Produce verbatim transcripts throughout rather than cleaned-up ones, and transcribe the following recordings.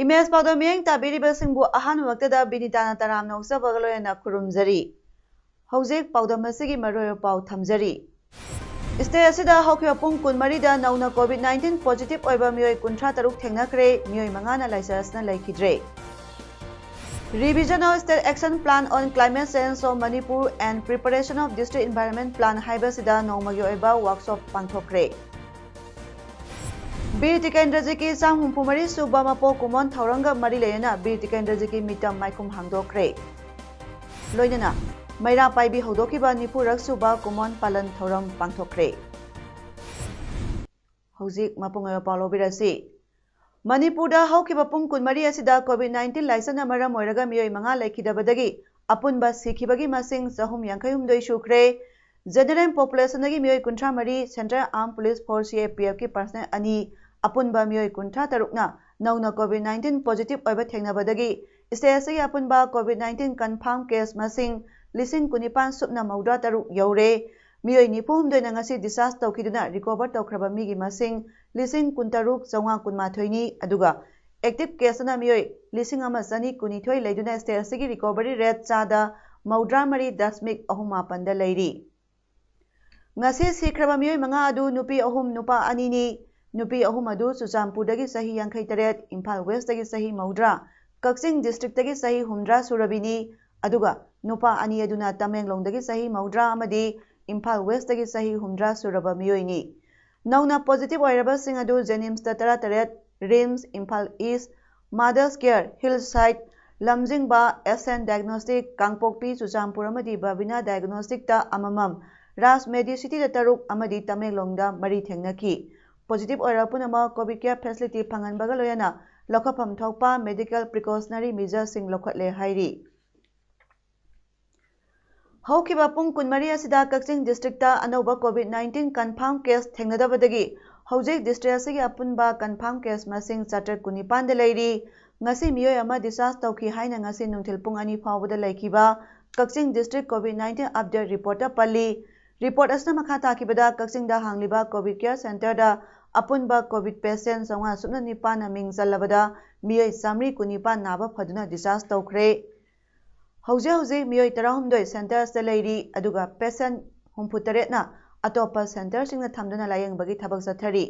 Image ꯄꯥꯎꯗꯝ ꯃꯤꯠꯌꯦꯡ ꯇꯥꯕꯤꯔꯤꯕꯁꯤꯡꯕꯨ ꯑꯍꯥꯟꯕꯃꯛꯇꯗ ꯕꯤꯅꯤꯇꯥꯅ ꯇꯔꯥꯝꯅ ꯑꯣꯛꯆꯕꯒ ꯂꯣꯏꯅꯅ ꯈꯨꯔꯨꯝꯖꯔꯤ꯫ ꯍꯧꯖꯤꯛ ꯄꯥꯎꯗꯝ ꯑꯁꯤꯒꯤ ꯃꯔꯨꯑꯣꯏꯕ ꯄꯥꯎ ꯊꯝꯖꯔꯤ꯫ State ꯑꯁꯤꯗ ꯍꯧꯈꯤꯕ ꯄꯨꯡ ꯀꯨꯟꯃꯔꯤꯗ ꯅꯧꯅ COVID nineteen positive ꯑꯣꯏꯕ ꯃꯤꯑꯣꯏ ꯀꯨꯟꯊ꯭ꯔꯥ ꯇꯔꯨꯛ ꯊꯦꯡꯅꯈ꯭ꯔꯦ, ꯃꯤꯑꯣꯏ ꯃꯉꯥꯅ ꯂꯥꯏꯆꯠ ꯑꯁꯤꯅ ꯂꯩꯈꯤꯗ꯭ꯔꯦ꯫ Revision of State Action Plan on Climate Change of Manipur and Preparation of District Environment Plan ꯍꯥꯏꯕꯁꯤꯗ ꯅꯣꯡꯃꯒꯤ ꯑꯣꯏꯕ workshop ꯄꯥꯡꯊꯣꯛꯈ꯭ꯔꯦ꯫ ꯕꯤꯔ ꯇꯤꯀꯦꯟꯗ꯭ꯔꯖꯤꯠꯀꯤ ꯆꯥꯝ ꯍꯨꯝꯐꯨ ꯃꯔꯤ ꯁꯨꯕ ꯃꯄꯣꯛ ꯀꯨꯝꯑꯣꯟ ꯊꯧꯔꯝꯒ ꯃꯔꯤ ꯂꯩꯅꯅ ꯕꯤꯔ ꯇꯤꯀꯦꯟꯗ꯭ꯔꯖꯤꯠꯀꯤ ꯃꯤꯇꯝ ꯃꯥꯏꯈꯨꯝ ꯍꯥꯡꯗꯣꯛꯈ꯭ꯔꯦ꯫ ꯂꯣꯏꯅꯅ ꯃꯩꯔꯥ ꯄꯥꯏꯕꯤ ꯍꯧꯗꯣꯛꯈꯤꯕ ꯅꯤꯐꯨꯔꯛ ꯁꯨꯕ ꯀꯨꯝꯑꯣꯟ ꯄꯥꯂꯟ ꯊꯧꯔꯝ ꯄꯥꯡꯊꯣꯛꯈ꯭ꯔꯦ꯫ ꯍꯧꯖꯤꯛ ꯃꯄꯨꯡ ꯑꯣꯏꯕ ꯄꯥꯎ ꯂꯧꯕꯤꯔꯁꯤ꯫ ꯃꯅꯤꯄꯨꯔꯗ ꯍꯧꯈꯤꯕ ꯄꯨꯡ ꯀꯨꯟꯃꯔꯤ ꯑꯁꯤꯗ COVID nineteen ꯂꯥꯏꯆꯠꯅ ꯃꯔꯝ ꯑꯣꯏꯔꯒ ꯃꯤꯑꯣꯏ ꯃꯉꯥ ꯂꯩꯈꯤꯗꯕꯗꯒꯤ ꯑꯄꯨꯟꯕ ꯁꯤꯈꯤꯕꯒꯤ ꯃꯁꯤꯡ ꯆꯍꯨꯝ ꯌꯥꯡꯈꯩ ꯍꯨꯝꯗꯣꯏ ꯁꯨꯈ꯭ꯔꯦ꯫ General populationꯗꯒꯤ ꯃꯤꯑꯣꯏ ꯀꯨꯟꯊ꯭ꯔꯥ ꯃꯔꯤ, Central Armed Police Force, C A P Fꯀꯤ personnel ꯑꯅꯤ, ꯑꯄꯨꯟꯕ ꯃꯤꯑꯣꯏ ꯀꯨꯟꯊ꯭ꯔꯥ ꯇꯔꯨꯛꯅ ꯅꯧꯅ COVID nineteen positive ꯑꯣꯏꯕ ꯊꯦꯡꯅꯕꯗꯒꯤ state ꯑꯁꯤꯒꯤ ꯑꯄꯨꯟꯕ COVID nineteen confirm case ꯃꯁꯤꯡ ꯂꯤꯁꯤꯡ ꯀꯨꯟꯅꯤꯄꯥꯟ ꯁꯨꯞꯅ ꯃꯧꯗ꯭ꯔꯥ ꯇꯔꯨꯛ ꯌꯧꯔꯦ꯫ ꯃꯤꯑꯣꯏ ꯅꯤꯐꯨ ꯍꯨꯝꯗꯣꯏꯅ ꯉꯁꯤ discharge ꯇꯧꯈꯤꯗꯨꯅ recover ꯇꯧꯈ꯭ꯔꯕ ꯃꯤꯒꯤ ꯃꯁꯤꯡ ꯂꯤꯁꯤꯡ ꯀꯨꯟꯇꯔꯨꯛ ꯆꯥꯝꯃꯉꯥ ꯀꯨꯟꯃꯥꯊꯣꯏꯅꯤ, ꯑꯗꯨꯒ active caseꯅ ꯃꯤꯑꯣꯏ ꯂꯤꯁꯤꯡ ꯑꯃ ꯆꯅꯤ ꯀꯨꯟꯅꯤꯊꯣꯏ ꯂꯩꯗꯨꯅ state ꯑꯁꯤꯒꯤ recovery rate ꯆꯥꯗ ꯃꯧꯗ꯭ꯔꯥ ꯃꯔꯤ ꯗꯁꯃꯤꯛ ꯑꯍꯨꯝ ꯃꯥꯄꯟꯗ ꯂꯩꯔꯤ꯫ ꯉꯁꯤ ꯁꯤꯈ꯭ꯔꯕ ꯃꯤꯑꯣꯏ ꯃꯉꯥ ꯑꯗꯨ ꯅꯨꯄꯤ ꯑꯍꯨꯝ, ꯅꯨꯄꯥ ꯑꯅꯤꯅꯤ꯫ ꯅꯨꯄꯤ ꯑꯍꯨꯝ ꯑꯗꯨ ꯆꯨꯔꯆꯥꯟꯄꯨꯔꯗꯒꯤ ꯆꯍꯤ ꯌꯥꯡꯈꯩ ꯇꯔꯦꯠ, ꯏꯝꯐꯥꯜ Westꯇꯒꯤ ꯆꯍꯤ ꯃꯧꯗ꯭ꯔꯥ, ꯀꯛꯆꯤꯡ districtꯇꯒꯤ ꯆꯍꯤ ꯍꯨꯝꯗ꯭ꯔꯥ ꯁꯨꯔꯕꯤꯅꯤ, ꯑꯗꯨꯒ ꯅꯨꯄꯥ ꯑꯅꯤ ꯑꯗꯨꯅ ꯇꯃꯦꯡꯂꯣꯡꯗꯒꯤ ꯆꯍꯤ ꯃꯧꯗ꯭ꯔꯥ ꯑꯃꯗꯤ ꯏꯝꯐꯥꯜ Westꯇꯒꯤ ꯆꯍꯤ ꯍꯨꯝꯗ꯭ꯔꯥ ꯁꯨꯔꯕ ꯃꯤꯑꯣꯏꯅꯤ꯫ ꯅꯧꯅ positive ꯑꯣꯏꯔꯕꯁꯤꯡ ꯑꯗꯨ JNIMSꯇ ꯇꯔꯥ ꯇꯔꯦꯠ, RIMS, Imphal East, Mother's Care, Hillside, ꯂꯝꯖꯤꯡꯕ, S N Diagnostic, ꯀꯥꯡꯄꯣꯛꯄꯤ, ꯆꯨꯔꯆꯥꯟꯄꯨꯔ ꯑꯃꯗꯤ ꯕꯕꯤꯅꯥ Diagnosticꯇ ꯑꯃꯃꯝ, ꯔꯥꯖ Medicityꯗ ꯇꯔꯨꯛ ꯑꯃꯗꯤ ꯇꯃꯦꯡꯂꯣꯡꯗ ꯃꯔꯤ ꯊꯦꯡꯅꯈꯤ꯫ Positive ꯑꯣꯏꯔꯕ ꯄꯨꯝꯅꯃꯛ COVID care facility ꯐꯪꯍꯟꯕꯒ ꯂꯣꯏꯅꯅ ꯂꯧꯈꯠꯐꯝ ꯊꯣꯛꯄ medical precautionary measuresꯁꯤꯡ ꯂꯧꯈꯠꯂꯦ ꯍꯥꯏꯔꯤ꯫ ꯍꯧꯈꯤꯕ ꯄꯨꯡ ꯀꯨꯟꯃꯔꯤ ꯑꯁꯤꯗ ꯀꯛꯆꯤꯡ districtꯇ ꯑꯅꯧꯕ COVID nineteen confirm case ꯊꯦꯡꯅꯗꯕꯗꯒꯤ ꯍꯧꯖꯤꯛ district ꯑꯁꯤꯒꯤ ꯑꯄꯨꯟꯕ confirm case ꯃꯁꯤꯡ ꯆꯥꯇ꯭ꯔꯦꯠ ꯀꯨꯟꯅꯤꯄꯥꯟꯗ ꯂꯩꯔꯤ꯫ ꯉꯁꯤ ꯃꯤꯑꯣꯏ ꯑꯃ discharge ꯇꯧꯈꯤ ꯍꯥꯏꯅ ꯉꯁꯤ ꯅꯨꯡꯊꯤꯜ ꯄꯨꯡ ꯑꯅꯤ ꯐꯥꯎꯕꯗ ꯂꯩꯈꯤꯕ ꯀꯛꯆꯤꯡ district COVID nineteen update reportꯇ ꯄꯜꯂꯤ꯫ Report ꯑꯁꯤꯅ ꯃꯈꯥ ꯇꯥꯈꯤꯕꯗ, ꯀꯛꯆꯤꯡꯗ ꯍꯥꯡꯂꯤꯕ COVID care centreꯗ ꯑꯄꯨꯟꯕ COVID patient ꯆꯥꯝꯃꯉꯥ ꯁꯨꯞꯅ ꯅꯤꯄꯥꯟꯅ ꯃꯤꯡ ꯆꯜꯂꯕꯗ, ꯃꯤꯑꯣꯏ ꯆꯥꯃꯔꯤ ꯀꯨꯟꯅꯤꯄꯥꯟ ꯅꯥꯕ ꯐꯗꯨꯅ discharge ꯇꯧꯈ꯭ꯔꯦ꯫ ꯍꯧꯖꯤꯛ ꯍꯧꯖꯤꯛ ꯃꯤꯑꯣꯏ ꯇꯔꯥꯍꯨꯝꯗꯣꯏ centre ꯑꯁꯤꯗ ꯂꯩꯔꯤ, ꯑꯗꯨꯒ patient ꯍꯨꯝꯐꯨꯇꯔꯦꯠꯅ ꯑꯇꯣꯞꯄ centreꯁꯤꯡꯗ ꯊꯝꯗꯨꯅ ꯂꯥꯌꯦꯡꯕꯒꯤ ꯊꯕꯛ ꯆꯠꯊꯔꯤ꯫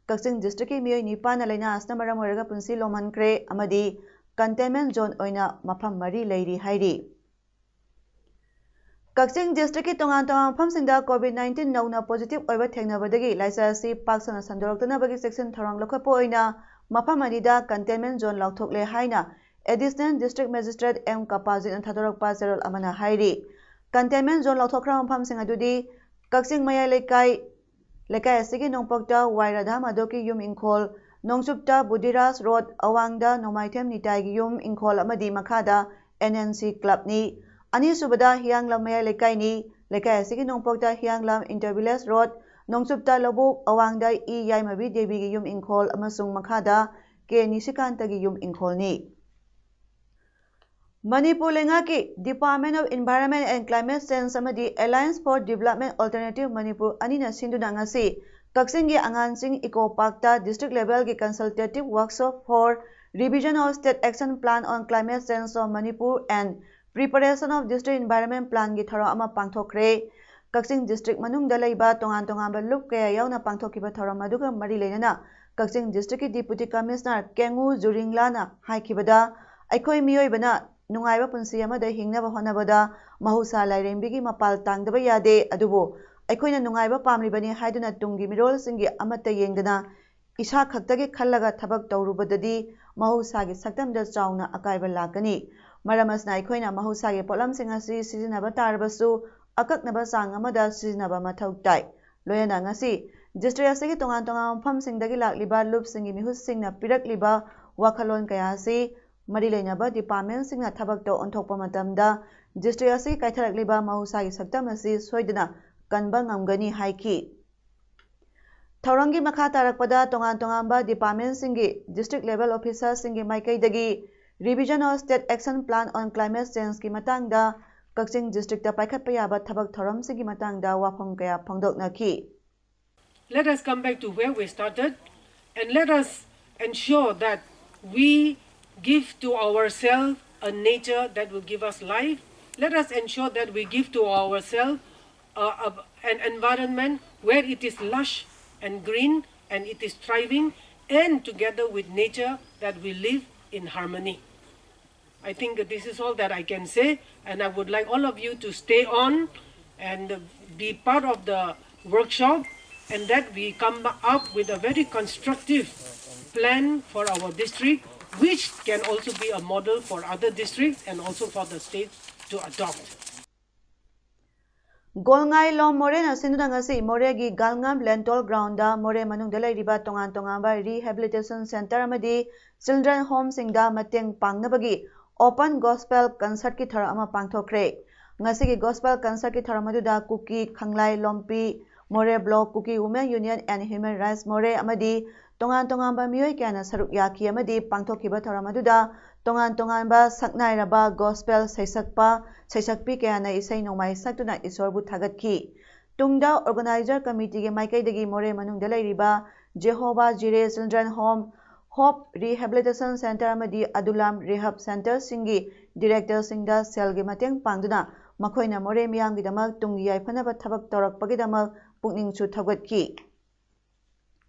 ꯀꯛꯆꯤꯡ districtꯀꯤ ꯃꯤꯑꯣꯏ ꯅꯤꯄꯥꯟꯅ ꯂꯥꯏꯅꯥ ꯑꯁꯤꯅ ꯃꯔꯝ ꯑꯣꯏꯔꯒ ꯄꯨꯟꯁꯤ ꯂꯣꯝꯍꯟꯈ꯭ꯔꯦ ꯑꯃꯗꯤ containment zone ꯑꯣꯏꯅ ꯃꯐꯝ ꯃꯔꯤ ꯂꯩꯔꯤ ꯍꯥꯏꯔꯤ꯫ ꯀꯛꯆꯤꯡ districtꯀꯤ ꯇꯣꯉꯥꯟ ꯇꯣꯉꯥꯟꯕ ꯃꯐꯝꯁꯤꯡꯗ COVID nineteen ꯅꯧꯅ positive ꯑꯣꯏꯕ ꯊꯦꯡꯅꯕꯗꯒꯤ ꯂꯥꯏꯆꯠ ꯑꯁꯤ ꯄꯥꯛ ꯁꯟꯅ ꯁꯟꯗꯣꯔꯛꯇꯅꯕꯒꯤ ꯆꯦꯛꯁꯤꯟ ꯊꯧꯔꯥꯡ ꯂꯧꯈꯠꯄ ꯑꯣꯏꯅ ꯃꯐꯝ ꯑꯅꯤꯗ containment zone ꯂꯥꯎꯊꯣꯛꯂꯦ ꯍꯥꯏꯅ Additional District Magistrate ꯑꯦꯝ ꯀꯄꯥꯖꯤꯠꯅ ꯊꯥꯗꯣꯔꯛꯄ ꯆꯦꯔꯣꯜ ꯑꯃꯅ ꯍꯥꯏꯔꯤ꯫ Containment zone ꯂꯥꯎꯊꯣꯛꯈ꯭ꯔꯕ ꯃꯐꯝꯁꯤꯡ ꯑꯗꯨꯗꯤ ꯀꯛꯆꯤꯡ ꯃꯌꯥꯏ ꯂꯩꯀꯥꯏ, ꯂꯩꯀꯥꯏ ꯑꯁꯤꯒꯤ ꯅꯣꯡꯄꯣꯛꯇ ꯋꯥꯏ ꯔꯥꯙꯥ ꯃꯥꯙꯣꯛꯀꯤ ꯌꯨꯝ ꯏꯪꯈꯣꯜ, ꯅꯣꯡꯆꯨꯞꯇ ꯕꯨꯙꯤꯔꯥꯖ ꯔꯣꯗ, ꯑꯋꯥꯡꯗ ꯅꯣꯡꯃꯥꯏꯊꯦꯝ ꯅꯤꯇꯥꯏꯒꯤ ꯌꯨꯝ ꯏꯪꯈꯣꯜ ꯑꯃꯗꯤ ꯃꯈꯥꯗ ꯑꯦꯟ ꯑꯦꯟ ꯁꯤ ꯀ꯭ꯂꯕꯅꯤ꯫ ꯑꯅꯤꯁꯨꯕꯗ ꯍꯤꯌꯥꯡꯂꯝ ꯃꯌꯥꯏ ꯂꯩꯀꯥꯏꯅꯤ꯫ ꯂꯩꯀꯥꯏ ꯑꯁꯤꯒꯤ ꯅꯣꯡꯄꯣꯛꯇ ꯍꯤꯌꯥꯡꯂꯝ ꯏꯟꯇꯔ ꯚꯤꯂꯦꯖ ꯔꯣꯗ, ꯅꯣꯡꯆꯨꯞꯇ ꯂꯧꯕꯨꯛ, ꯑꯋꯥꯡꯗ ꯏ ꯌꯥꯏꯃꯕꯤ ꯗꯦꯕꯤꯒꯤ ꯌꯨꯝ ꯏꯪꯈꯣꯜ ꯑꯃꯁꯨꯡ ꯃꯈꯥꯗ ꯀꯦ ꯅꯤꯁꯤꯀꯥꯟꯇꯒꯤ ꯌꯨꯝ ꯏꯪꯈꯣꯜꯅꯤ꯫ ꯃꯅꯤꯄꯨꯔ ꯂꯩꯉꯥꯛꯀꯤ Department of Environment and Climate Change ꯑꯃꯗꯤ Alliance for Development Alternative Manipur ꯑꯅꯤꯅ ꯁꯤꯟꯗꯨꯅ ꯉꯁꯤ ꯀꯛꯆꯤꯡꯒꯤ ꯑꯉꯥꯟꯁꯤꯡ ꯏꯀꯣ ꯄꯥꯔꯛꯇ district levelꯒꯤ consultative workshop for revision of State Action Plan on Climate Change of Manipur and Preparation of District Environment Planꯒꯤ ꯊꯧꯔꯝ ꯑꯃ ꯄꯥꯡꯊꯣꯛꯈ꯭ꯔꯦ꯫ ꯀꯛꯆꯤꯡ district ꯃꯅꯨꯡꯗ ꯂꯩꯕ ꯇꯣꯉꯥꯟ ꯇꯣꯉꯥꯟꯕ ꯂꯨꯞ ꯀꯌꯥ ꯌꯥꯎꯅ ꯄꯥꯡꯊꯣꯛꯈꯤꯕ ꯊꯧꯔꯝ ꯑꯗꯨꯒ ꯃꯔꯤ ꯂꯩꯅꯅ ꯀꯛꯆꯤꯡ districtꯀꯤ Deputy Commissioner ꯀꯦꯡꯉꯨ ꯖꯨꯔꯤꯡꯂꯥꯅ ꯍꯥꯏꯈꯤꯕꯗ, ꯑꯩꯈꯣꯏ ꯃꯤꯑꯣꯏꯕꯅ ꯅꯨꯡꯉꯥꯏꯕ ꯄꯨꯟꯁꯤ ꯑꯃꯗ ꯍꯤꯡꯅꯕ ꯍꯣꯠꯅꯕꯗ ꯃꯍꯧꯁꯥ ꯂꯥꯏꯔꯦꯝꯕꯤꯒꯤ ꯃꯄꯥꯜ ꯇꯥꯡꯗꯕ ꯌꯥꯗꯦ, ꯑꯗꯨꯕꯨ ꯑꯩꯈꯣꯏꯅ ꯅꯨꯡꯉꯥꯏꯕ ꯄꯥꯝꯂꯤꯕꯅꯤ ꯍꯥꯏꯗꯨꯅ ꯇꯨꯡꯒꯤ ꯃꯤꯔꯣꯜꯁꯤꯡꯒꯤ ꯑꯃꯠꯇ ꯌꯦꯡꯗꯅ ꯏꯁꯥ ꯈꯛꯇꯒꯤ ꯈꯜꯂꯒ ꯊꯕꯛ ꯇꯧꯔꯨꯕꯗꯗꯤ ꯃꯍꯧꯁꯥꯒꯤ ꯁꯛꯇꯝꯗ ꯆꯥꯎꯅ ꯑꯀꯥꯏꯕ ꯂꯥꯛꯀꯅꯤ꯫ ꯃꯔꯝ ꯑꯁꯤꯅ ꯑꯩꯈꯣꯏꯅ ꯃꯍꯧꯁꯥꯒꯤ ꯄꯣꯠꯂꯝꯁꯤꯡ ꯑꯁꯤ ꯁꯤꯖꯤꯟꯅꯕ ꯇꯥꯔꯕꯁꯨ ꯑꯀꯛꯅꯕ ꯆꯥꯡ ꯑꯃꯗ ꯁꯤꯖꯤꯟꯅꯕ ꯃꯊꯧ ꯇꯥꯏ꯫ ꯂꯣꯏꯅꯅ ꯉꯁꯤ district ꯑꯁꯤꯒꯤ ꯇꯣꯉꯥꯟ ꯇꯣꯉꯥꯟꯕ ꯃꯐꯝꯁꯤꯡꯗꯒꯤ ꯂꯥꯛꯂꯤꯕ ꯂꯨꯞꯁꯤꯡꯒꯤ ꯃꯤꯍꯨꯠꯁꯤꯡꯅ ꯄꯤꯔꯛꯂꯤꯕ ꯋꯥꯈꯜꯂꯣꯟ ꯀꯌꯥ ꯑꯁꯤ ꯃꯔꯤ ꯂꯩꯅꯕ ꯗꯤꯄꯥꯔꯠꯃꯦꯟꯁꯤꯡꯅ ꯊꯕꯛꯇ ꯑꯣꯟꯊꯣꯛꯄ ꯃꯇꯝꯗ ꯗꯤꯁꯇ꯭ꯔꯤꯛ ꯑꯁꯤ ꯀꯥꯏꯊꯔꯛꯂꯤꯕ ꯃꯍꯧꯁꯥꯒꯤ ꯁꯛꯇꯝ ꯑꯁꯤ ꯁꯣꯏꯗꯅ ꯀꯟꯕ ꯉꯝꯒꯅꯤ ꯍꯥꯏꯈꯤ꯫ ꯊꯧꯔꯝꯒꯤ ꯃꯈꯥ ꯇꯥꯔꯛꯄꯗ ꯇꯣꯉꯥꯟ ꯇꯣꯉꯥꯟꯕ ꯗꯤꯄꯥꯔꯠꯃꯦꯟꯁꯤꯡꯒꯤ ꯗꯤꯁꯇ꯭ꯔꯤꯛ ꯂꯦꯚꯦꯜ ꯑꯣꯐꯤꯁꯥꯔꯁꯤꯡꯒꯤ ꯃꯥꯏꯀꯩꯗꯒꯤ Revision of State Action Plan on Climate Changeꯀꯤ ꯃꯇꯥꯡꯗ ꯀꯛꯆꯤꯡ ꯗꯤꯁꯇ꯭ꯔꯤꯛꯇ ꯄꯥꯏꯈꯠꯄ ꯌꯥꯕ ꯊꯕꯛ ꯊꯧꯔꯝꯁꯤꯡꯒꯤ ꯃꯇꯥꯡꯗ ꯋꯥꯐꯝ ꯀꯌꯥ ꯐꯣꯡꯗꯣꯛꯅꯈꯤ꯫ Let us come back to where we started and let us ensure that we give to ourselves a nature that will give us life. Let us ensure that we give to ourselves a, a, an environment where it is lush and green and it is thriving, and together with nature that we live in harmony. I think that this is all that I can say, and I would like all of you to stay on and be part of the workshop, and that we come up with a very constructive plan for our district, which can also be a model for other districts and also for the state to adopt. ꯒꯣꯜꯉꯥꯏ ꯂꯣꯝ ꯃꯣꯔꯦꯅ ꯁꯤꯟꯗꯨꯅ ꯉꯁꯤ ꯃꯣꯔꯦꯒꯤ ꯒꯥꯜꯉꯥꯝ ꯂꯦꯟꯇꯣꯜ ground ꯃꯣꯔꯦ ꯃꯅꯨꯡꯗ ꯂꯩꯔꯤꯕ ꯇꯣꯉꯥꯟ ꯇꯣꯉꯥꯟꯕ rehabilitation centre ꯑꯃꯗꯤ ꯆꯤꯜꯗ꯭ꯔꯦꯟ ꯍꯣꯝꯁꯤꯡꯗ ꯃꯇꯦꯡ ꯄꯥꯡꯅꯕꯒꯤ ꯑꯣꯄꯟ ꯒꯣꯁꯄꯦꯜ ꯀꯟꯁꯔꯠꯀꯤ ꯊꯧꯔꯝ ꯑꯃ ꯄꯥꯡꯊꯣꯛꯈ꯭ꯔꯦ꯫ ꯉꯁꯤꯒꯤ ꯒꯣꯁꯄꯦꯜ ꯀꯟꯁꯔꯠꯀꯤ ꯊꯧꯔꯝ ꯑꯗꯨꯗ ꯀꯨꯀꯤ Khanglai Lompi, Moreh block, Kuki women union and human rights Moreh ꯑꯃꯗꯤ ꯇꯣꯉꯥꯟ ꯇꯣꯉꯥꯟꯕ ꯃꯤꯑꯣꯏ ꯀꯌꯥꯅ ꯁꯔꯨꯛ ꯌꯥꯈꯤ ꯑꯃꯗꯤ ꯄꯥꯡꯊꯣꯛꯈꯤꯕ ꯊꯧꯔꯝ ꯑꯗꯨꯗ ꯇꯣꯉꯥꯟ ꯇꯣꯉꯥꯟꯕ ꯁꯛꯅꯥꯏꯔꯕ ꯒꯣꯁꯄꯦꯜ ꯁꯩꯁꯛꯄ, ꯁꯩꯁꯛꯄꯤ ꯀꯌꯥꯅ ꯏꯁꯩ ꯅꯣꯡꯃꯥꯏ ꯁꯛꯇꯨꯅ ꯏꯁꯣꯔꯕꯨ ꯊꯥꯒꯠꯈꯤ꯫ ꯇꯨꯡꯗ ꯑꯣꯔꯒꯅꯥꯏꯖꯔ ꯀꯃꯤꯇꯤꯒꯤ ꯃꯥꯏꯀꯩꯗꯒꯤ ꯃꯣꯔꯦ ꯃꯅꯨꯡꯗ ꯂꯩꯔꯤꯕ ꯖꯦꯍꯣꯕꯥ ꯖꯤꯔꯦ ꯆꯤꯜꯗ꯭ꯔꯦꯟ ꯍꯣꯝ, ꯍꯣꯞ ꯔꯤꯍꯦꯕꯤꯂꯤꯇꯦꯁꯟ ꯁꯦꯟꯇꯔ ꯑꯃꯗꯤ ꯑꯗꯨꯂꯥꯝ ꯔꯤꯍꯕ ꯁꯦꯟꯇꯔꯁꯤꯡꯒꯤ ꯗꯤꯔꯦꯛꯇꯔꯁꯤꯡꯗ ꯁꯦꯜꯒꯤ ꯃꯇꯦꯡ ꯄꯥꯡꯗꯨꯅ ꯃꯈꯣꯏꯅ ꯃꯣꯔꯦ ꯃꯤꯌꯥꯝꯒꯤꯗꯃꯛ ꯇꯨꯡꯒꯤ ꯌꯥꯏꯐꯅꯕ ꯊꯕꯛ ꯇꯧꯔꯛꯄꯒꯤꯗꯃꯛ ꯄꯨꯛꯅꯤꯡꯁꯨ ꯊꯧꯒꯠꯈꯤ꯫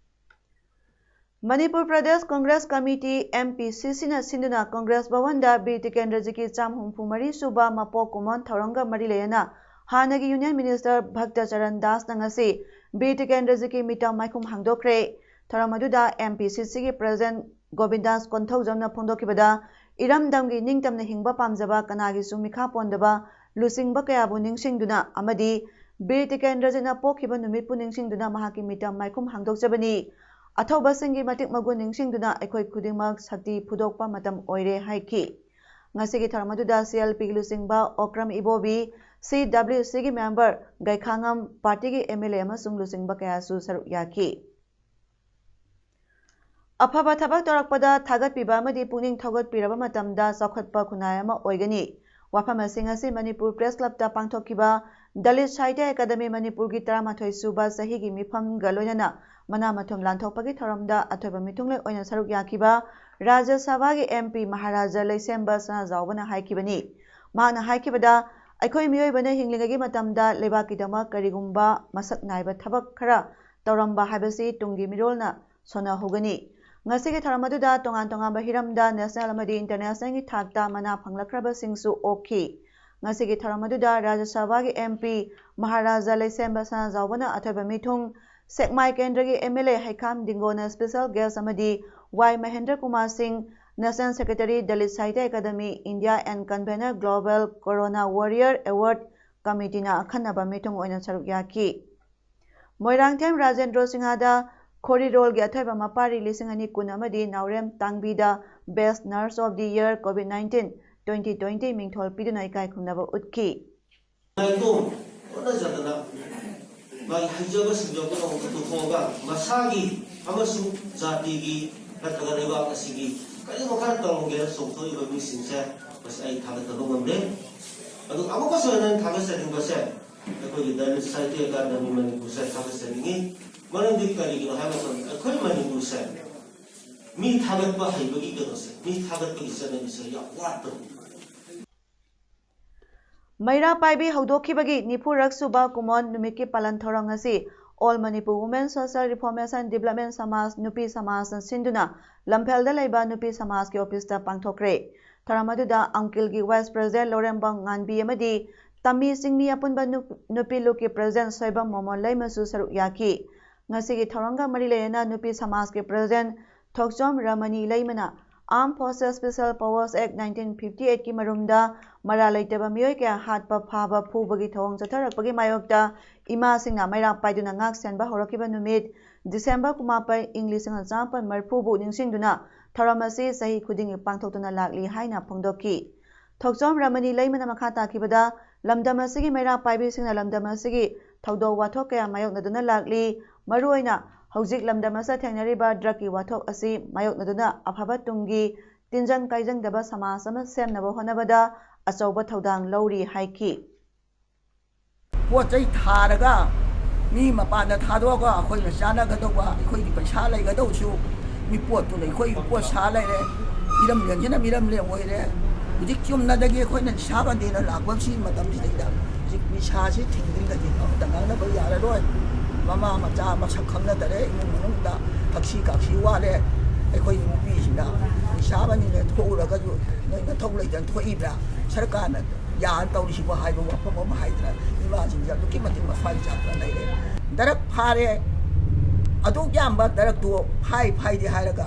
Manipur Pradesh Congress committee, M P C C ꯅ ꯁꯤꯟꯗꯨꯅ ꯀꯪꯒ꯭ꯔꯦꯁ ꯚꯋꯟꯗ ꯕꯤꯔ ꯇꯤꯀꯦꯟꯗ꯭ꯔꯖꯤꯠꯀꯤ ꯆꯥꯝ ꯍꯨꯝꯐꯨ ꯃꯔꯤ ꯁꯨꯕ ꯃꯄꯣꯛ ꯀꯨꯝꯑꯣꯟ ꯊꯧꯔꯝꯒ ꯃꯔꯤ ꯂꯩꯅꯅ ꯍꯥꯟꯅꯒꯤ ꯌꯨꯅꯤꯌꯟ ꯃꯤꯅꯤꯁꯇꯔ ꯚꯛꯇ ꯆꯔꯟ ꯗꯥꯁꯅ ꯉꯁꯤ ꯕꯤꯔ ꯇꯤꯀꯦꯟꯗ꯭ꯔꯖꯤꯠꯀꯤ ꯃꯤꯇꯝ ꯃꯥꯏꯈꯨꯝ ꯍꯥꯡꯗꯣꯛꯈ꯭ꯔꯦ꯫ ꯊꯧꯔꯝ ꯑꯗꯨꯗ M P C C ꯒꯤ ꯄ꯭ꯔꯦꯁꯤꯗꯦꯟꯠ ꯒꯣꯕꯤꯟꯗꯥꯁ ꯀꯣꯟꯊꯧꯖꯝꯅ ꯐꯣꯡꯗꯣꯛꯈꯤꯕꯗ, ꯏꯔꯝꯗꯝꯒꯤ ꯅꯤꯡꯇꯝꯅ ꯍꯤꯡꯕ ꯄꯥꯝꯖꯕ ꯀꯅꯥꯒꯤꯁꯨ ꯃꯤꯈꯥ ꯄꯣꯟꯗꯕ ꯂꯨꯆꯤꯡꯕ ꯀꯌꯥꯕꯨ ꯅꯤꯡꯁꯤꯡꯗꯨꯅ ꯑꯃꯗꯤ ꯕꯤꯔ ꯇꯤꯀꯦꯟꯗ꯭ꯔꯖꯤꯠꯅ ꯄꯣꯛꯈꯤꯕ ꯅꯨꯃꯤꯠꯄꯨ ꯅꯤꯡꯁꯤꯡꯗꯨꯅ ꯃꯍꯥꯛꯀꯤ ꯃꯤꯇꯝ ꯃꯥꯏꯈꯨꯝ ꯍꯥꯡꯗꯣꯛꯆꯕꯅꯤ꯫ ꯑꯊꯧꯕꯁꯤꯡꯒꯤ ꯃꯇꯤꯛ ꯃꯒꯨꯟ ꯅꯤꯡꯁꯤꯡꯗꯨꯅ ꯑꯩꯈꯣꯏ ꯈꯨꯗꯤꯡꯃꯛ ꯁꯛꯇꯤ ꯐꯨꯗꯣꯛꯄ ꯃꯇꯝ ꯑꯣꯏꯔꯦ ꯍꯥꯏꯈꯤ꯫ ꯉꯁꯤꯒꯤ ꯊꯧꯔꯝ ꯑꯗꯨꯗ C L P ꯒꯤ ꯂꯨꯆꯤꯡꯕ ꯑꯣꯀ꯭ꯔꯝ ꯏꯕꯣꯕꯤ, C W C ꯒꯤ member ꯒꯩꯈꯥꯉꯝ, party ꯒꯤ M L A ꯑꯃꯁꯨꯡ ꯂꯨꯆꯤꯡꯕ ꯀꯌꯥꯁꯨ ꯁꯔꯨꯛ ꯌꯥꯈꯤ꯫ ꯑꯐꯕ ꯊꯕꯛ ꯇꯧꯔꯛꯄꯗ ꯊꯥꯒꯠꯄꯤꯕ ꯑꯃꯗꯤ ꯄꯨꯛꯅꯤꯡ ꯊꯧꯒꯠꯄꯤꯔꯕ ꯃꯇꯝꯗ ꯆꯥꯎꯈꯠꯄ ꯈꯨꯟꯅꯥꯏ ꯑꯃ ꯑꯣꯏꯒꯅꯤ꯫ ꯋꯥꯐꯝ ꯑꯁꯤꯡ ꯑꯁꯤ ꯃꯅꯤꯄꯨꯔ Press Club ꯇ ꯄꯥꯡꯊꯣꯛꯈꯤꯕ ꯗꯂꯤꯠ ꯁꯥꯍꯤꯇ꯭ꯌ ꯑꯦꯀꯥꯗꯃꯤ ꯃꯅꯤꯄꯨꯔꯒꯤ ꯇꯔꯥꯃꯥꯊꯣꯏ ꯁꯨꯕ ꯆꯍꯤꯒꯤ ꯃꯤꯐꯝꯒ ꯂꯣꯏꯅꯅ ꯃꯅꯥ ꯃꯊꯨꯝ ꯂꯥꯟꯊꯣꯛꯄꯒꯤ ꯊꯧꯔꯝꯗ ꯑꯊꯣꯏꯕ ꯃꯤꯊꯨꯡꯂꯦꯟ ꯑꯣꯏꯅ ꯁꯔꯨꯛ ꯌꯥꯈꯤꯕ ꯔꯥꯖ꯭ꯌ ꯁꯚꯥꯒꯤ M P ꯃꯍꯥꯔꯥꯖꯥ ꯂꯩꯁꯦꯝꯕ ꯁꯅꯥꯖꯥꯎꯕꯅ ꯍꯥꯏꯈꯤꯕꯅꯤ꯫ ꯃꯍꯥꯛꯅ ꯍꯥꯏꯈꯤꯕꯗ, ꯑꯩꯈꯣꯏ ꯃꯤꯑꯣꯏꯕꯅ ꯍꯤꯡꯂꯤꯉꯩꯒꯤ ꯃꯇꯝꯗ ꯂꯩꯕꯥꯛꯀꯤꯗꯃꯛ ꯀꯔꯤꯒꯨꯝꯕ ꯃꯁꯛ ꯅꯥꯏꯕ ꯊꯕꯛ ꯈꯔ ꯇꯧꯔꯝꯕ ꯍꯥꯏꯕꯁꯤ ꯇꯨꯡꯒꯤ ꯃꯤꯔꯣꯜꯅ ꯁꯣꯟꯅꯍꯧꯒꯅꯤ꯫ ꯉꯁꯤꯒꯤ ꯊꯧꯔꯝ ꯑꯗꯨꯗ ꯇꯣꯉꯥꯟ ꯇꯣꯉꯥꯟꯕ ꯍꯤꯔꯝꯗ national ꯑꯃꯗꯤ internationalꯒꯤ ꯊꯥꯛꯇ ꯃꯅꯥ ꯐꯪꯂꯛꯈ꯭ꯔꯕꯁꯤꯡꯁꯨ ꯑꯣꯛꯈꯤ꯫ ꯉꯁꯤꯒꯤ ꯊꯧꯔꯝ ꯑꯗꯨꯗ ꯔꯥꯖ꯭ꯌ ꯁꯚꯥꯒꯤ M P ꯃꯍꯥꯔꯥꯖꯥ ꯂꯩꯁꯦꯝꯕ ꯁꯅꯥꯖꯥꯎꯕꯅ ꯑꯊꯣꯏꯕ ꯃꯤꯊꯨꯡ, ꯁꯦꯛꯃꯥꯏ ꯀꯦꯟꯗ꯭ꯔꯒꯤ M L A ꯍꯩꯈꯥꯝ ꯗꯤꯡꯒꯣꯅ special guest ꯑꯃꯗꯤ Y ꯃꯍꯦꯟꯗ꯭ꯔ ꯀꯨꯃꯥꯔ ꯁꯤꯡ, National Secretary, Dalit Sahitya Academy, India and convener Global Corona Warrior Award Committeeꯅ ꯑꯈꯟꯅꯕ ꯃꯤꯊꯨꯡ ꯑꯣꯏꯅ ꯁꯔꯨꯛ ꯌꯥꯈꯤ꯫ ꯃꯣꯏꯔꯥꯡꯊꯦꯝ ꯔꯥꯖꯦꯟꯗ꯭ꯔꯣ ꯁꯤꯡꯍꯗ ꯈꯣꯔꯤꯔꯣꯜꯒꯤ ꯑꯊꯣꯏꯕ ꯃꯄꯥꯔꯤ ꯂꯤꯁꯤꯡ ꯑꯅꯤ ꯀꯨꯟ ꯑꯃꯗꯤ ꯅꯥꯎꯔꯦꯝ ꯇꯥꯡꯕꯤꯗ Best Nurse of the Year COVID nineteen twenty twenty ꯃꯤꯡꯊꯣꯜ ꯄꯤꯗꯨꯅ ꯏꯀꯥꯏ ꯈꯨꯝꯅꯕ ꯎꯠꯈꯤ꯫ ꯅꯥꯏꯇꯣꯝ ꯍꯣꯠꯅꯖꯗꯅ ꯃꯥꯒꯤ ꯍꯩꯖꯕ ꯁꯤꯡꯖꯕ ꯄꯨꯝꯅꯃꯛ ꯄꯨꯊꯣꯛꯑꯒ ꯃꯁꯥꯒꯤ ꯑꯃꯁꯨꯡ ꯖꯥꯇꯤꯒꯤ ꯅꯠꯇ꯭ꯔꯒ ꯂꯩꯕꯥꯛ ꯑꯁꯤꯒꯤ ꯀꯔꯤꯒꯨꯝꯕ ꯈꯔ ꯇꯧꯔꯝꯒꯦꯅ ꯆꯣꯡꯊꯣꯛꯏꯕ ꯃꯤꯁꯤꯡꯁꯦ ꯃꯁꯤ ꯑꯩ ꯊꯥꯒꯠꯇꯕ ꯉꯝꯗꯦ꯫ ꯑꯗꯨꯒ ꯑꯃꯨꯛꯀꯁꯨ ꯍꯦꯟꯅ ꯑꯩꯅ ꯊꯥꯒꯠꯆꯅꯤꯡꯕꯁꯦ ꯑꯩꯈꯣꯏꯒꯤ ꯗꯂꯤꯠ ꯁꯥꯍꯤꯇ꯭ꯌ ꯑꯦꯀꯥꯗꯃꯤ ꯃꯅꯤꯄꯨꯔꯁꯦ ꯊꯥꯒꯠꯆꯅꯤꯡꯉꯤ꯫ ꯃꯔꯝꯗꯤ ꯀꯔꯤꯒꯤꯅꯣ ꯍꯥꯏꯕ ꯃꯇꯝꯗ ꯑꯩꯈꯣꯏ ꯃꯅꯤꯄꯨꯔꯁꯦ ꯃꯤ ꯊꯥꯒꯠꯄ ꯍꯩꯕꯒꯤ ꯀꯩꯅꯣꯁꯦ, ꯃꯤ ꯊꯥꯒꯠꯄꯒꯤ ꯆꯠꯅꯕꯤꯁꯦ ꯌꯥꯝ ꯋꯥꯠꯄꯅꯤ꯫ ꯃꯩꯔꯥ ꯄꯥꯏꯕꯤ ꯍꯧꯗꯣꯛꯈꯤꯕꯒꯤ ꯅꯤꯐꯨꯔꯛ ꯁꯨꯕ ꯀꯨꯃꯣꯟ ꯅꯨꯃꯤꯠꯀꯤ ꯄꯥꯂꯟ ꯊꯧꯔꯝ ꯉꯁꯤ All Manipur Women Social Reformation Development ꯁꯃꯥꯖ ꯅꯨꯄꯤ ꯁꯃꯥꯖꯅ ꯁꯤꯟꯗꯨꯅ ꯂꯝꯐꯦꯜꯗ ꯂꯩꯕ ꯅꯨꯄꯤ ꯁꯃꯥꯖꯀꯤ officeꯇ ꯄꯥꯡꯊꯣꯛꯈ꯭ꯔꯦ꯫ ꯊꯧꯔꯝ ꯑꯗꯨꯗ ꯑꯪꯀꯤꯜꯒꯤ vice president ꯂꯧꯔꯦꯝꯕꯝ ꯉꯥꯟꯕꯤ ꯑꯃꯗꯤ ꯇꯝꯃꯤ ꯆꯤꯡꯃꯤ ꯑꯄꯨꯟꯕ ꯅꯨ-, ꯅꯨꯄꯤ ꯂꯨꯞꯀꯤ president ꯁꯣꯏꯕꯝ ꯃꯣꯃꯣꯟ ꯂꯩꯃꯁꯨ ꯁꯔꯨꯛ ꯌꯥꯈꯤ꯫ ꯉꯁꯤꯒꯤ ꯊꯧꯔꯝꯒ ꯃꯔꯤ ꯂꯩꯅꯅ ꯅꯨꯄꯤ ꯁꯃꯥꯖꯀꯤ president ꯊꯣꯛꯆꯣꯝ ꯔꯃꯅꯤ ꯂꯩꯃꯅ Armed Forces Special Powers Act nineteen fifty eightꯀꯤ ꯃꯔꯨꯝꯗ ꯃꯔꯥꯜ ꯂꯩꯇꯕ ꯃꯤꯑꯣꯏ ꯀꯌꯥ ꯍꯥꯠꯄ, ꯐꯥꯕ, ꯐꯨꯕꯒꯤ ꯊꯧꯑꯣꯡ ꯆꯠꯊꯔꯛꯄꯒꯤ ꯃꯥꯌꯣꯛꯇ ꯏꯃꯥꯁꯤꯡꯅ ꯃꯩꯔꯥ ꯄꯥꯏꯗꯨꯅ ꯉꯥꯛ ꯁꯦꯟꯕ ꯍꯧꯔꯛꯈꯤꯕ ꯅꯨꯃꯤꯠ ꯗꯤꯁꯦꯝꯕꯔ ꯀꯨꯟꯃꯥꯄꯟ, ꯏꯪ ꯂꯤꯁꯤꯡ ꯑꯃ ꯆꯃꯥꯄꯟ ꯃꯔꯤꯐꯨꯕꯨ ꯅꯤꯡꯁꯤꯡꯗꯨꯅ ꯊꯧꯔꯝ ꯑꯁꯤ ꯆꯍꯤ ꯈꯨꯗꯤꯡꯒꯤ ꯄꯥꯡꯊꯣꯛꯇꯨꯅ ꯂꯥꯛꯂꯤ ꯍꯥꯏꯅ ꯐꯣꯡꯗꯣꯛꯈꯤ꯫ ꯊꯣꯛꯆꯣꯝ ꯔꯃꯅꯤ ꯂꯩꯃꯅ ꯃꯈꯥ ꯇꯥꯈꯤꯕꯗ, ꯂꯝꯗꯝ ꯑꯁꯤꯒꯤ ꯃꯩꯔꯥ ꯄꯥꯏꯕꯤꯁꯤꯡꯅ ꯂꯝꯗꯝ ꯑꯁꯤꯒꯤ ꯊꯧꯗꯣꯛ ꯋꯥꯊꯣꯛ ꯀꯌꯥ ꯃꯥꯌꯣꯛꯅꯗꯨꯅ ꯂꯥꯛꯂꯤ꯫ ꯃꯔꯨꯑꯣꯏꯅ ꯍꯧꯖꯤꯛ ꯂꯝꯗꯝ ꯑꯁꯤꯗ ꯊꯦꯡꯅꯔꯤꯕ ꯗ꯭ꯔꯒꯀꯤ ꯋꯥꯊꯣꯛ ꯑꯁꯤ ꯃꯥꯌꯣꯛꯅꯗꯨꯅ ꯑꯐꯕ ꯇꯨꯡꯒꯤ ꯇꯤꯟꯖꯪ ꯀꯥꯏꯖꯪꯗꯕ ꯁꯃꯥꯖ ꯑꯃ ꯁꯦꯝꯅꯕ ꯍꯣꯠꯅꯕꯗ ꯑꯆꯧꯕ ꯊꯧꯗꯥꯡ ꯂꯧꯔꯤ ꯍꯥꯏꯈꯤ꯫ ꯄꯣꯠ ꯆꯩ ꯊꯥꯔꯒ ꯃꯤ ꯃꯄꯥꯟꯗ ꯊꯥꯗꯣꯛꯑꯒ ꯑꯩꯈꯣꯏꯅ ꯆꯥꯅꯒꯗꯧꯕ, ꯑꯩꯈꯣꯏꯒꯤ ꯄꯩꯁꯥ ꯂꯩꯒꯗꯧꯕꯁꯨ ꯃꯤ ꯄꯣꯠꯇꯨꯅ ꯑꯩꯈꯣꯏꯒꯤ ꯄꯣꯠ ꯁꯥ ꯂꯩꯔꯦ꯫ ꯏꯔꯝꯂꯦꯟꯁꯤꯅ ꯃꯤꯔꯝꯂꯦꯟ ꯑꯣꯏꯔꯦ꯫ ꯍꯧꯖꯤꯛ ꯆꯨꯝꯅꯗꯒꯤ ꯑꯩꯈꯣꯏꯅ ꯅꯤꯁꯥꯕꯟꯗꯤꯅ ꯂꯥꯛꯄ ꯁꯤ ꯃꯇꯝꯁꯤꯗꯩꯗ ꯍꯧꯖꯤꯛ ꯅꯤꯁꯥꯁꯤ ꯊꯤꯡꯗ꯭ꯔꯤꯒꯗꯤ ꯑꯃꯠꯇ ꯉꯥꯡꯅꯕ ꯌꯥꯔꯔꯣꯏ꯫ ꯃꯃꯥ ꯃꯆꯥ ꯃꯁꯛ ꯈꯪꯅꯗꯔꯦ, ꯏꯃꯨꯡ ꯃꯅꯨꯡꯗ ꯊꯛꯁꯤ ꯈꯥꯛꯁꯤ ꯋꯥꯠꯂꯦ꯫ ꯑꯩꯈꯣꯏ ꯅꯨꯄꯤꯁꯤꯡꯅ ꯅꯤꯁꯥꯕꯟꯗꯤꯅ ꯊꯣꯛꯎꯔꯒꯁꯨ ꯅꯣꯏ ꯅꯊꯧ ꯂꯩꯇꯅ ꯊꯣꯛꯏꯕ꯭ꯔꯥ? ꯁꯔꯀꯥꯔꯅ ꯌꯥꯅ ꯇꯧꯔꯤꯁꯤꯕꯨ ꯍꯥꯏꯕ ꯋꯥꯐꯝ ꯑꯃ ꯍꯥꯏꯗꯅ ꯏꯃꯥꯁꯤꯡꯁꯦ ꯑꯗꯨꯛꯀꯤ ꯃꯇꯤꯛ ꯃꯊ꯭ꯋꯥꯏ ꯆꯥꯛꯇꯅ ꯂꯩꯔꯦ꯫ ꯗ꯭ꯔꯒ ꯐꯥꯔꯦ, ꯑꯗꯨꯛ ꯌꯥꯝꯕ ꯗ꯭ꯔꯒꯇꯨ ꯐꯥꯏ ꯐꯥꯏꯗꯦ ꯍꯥꯏꯔꯒ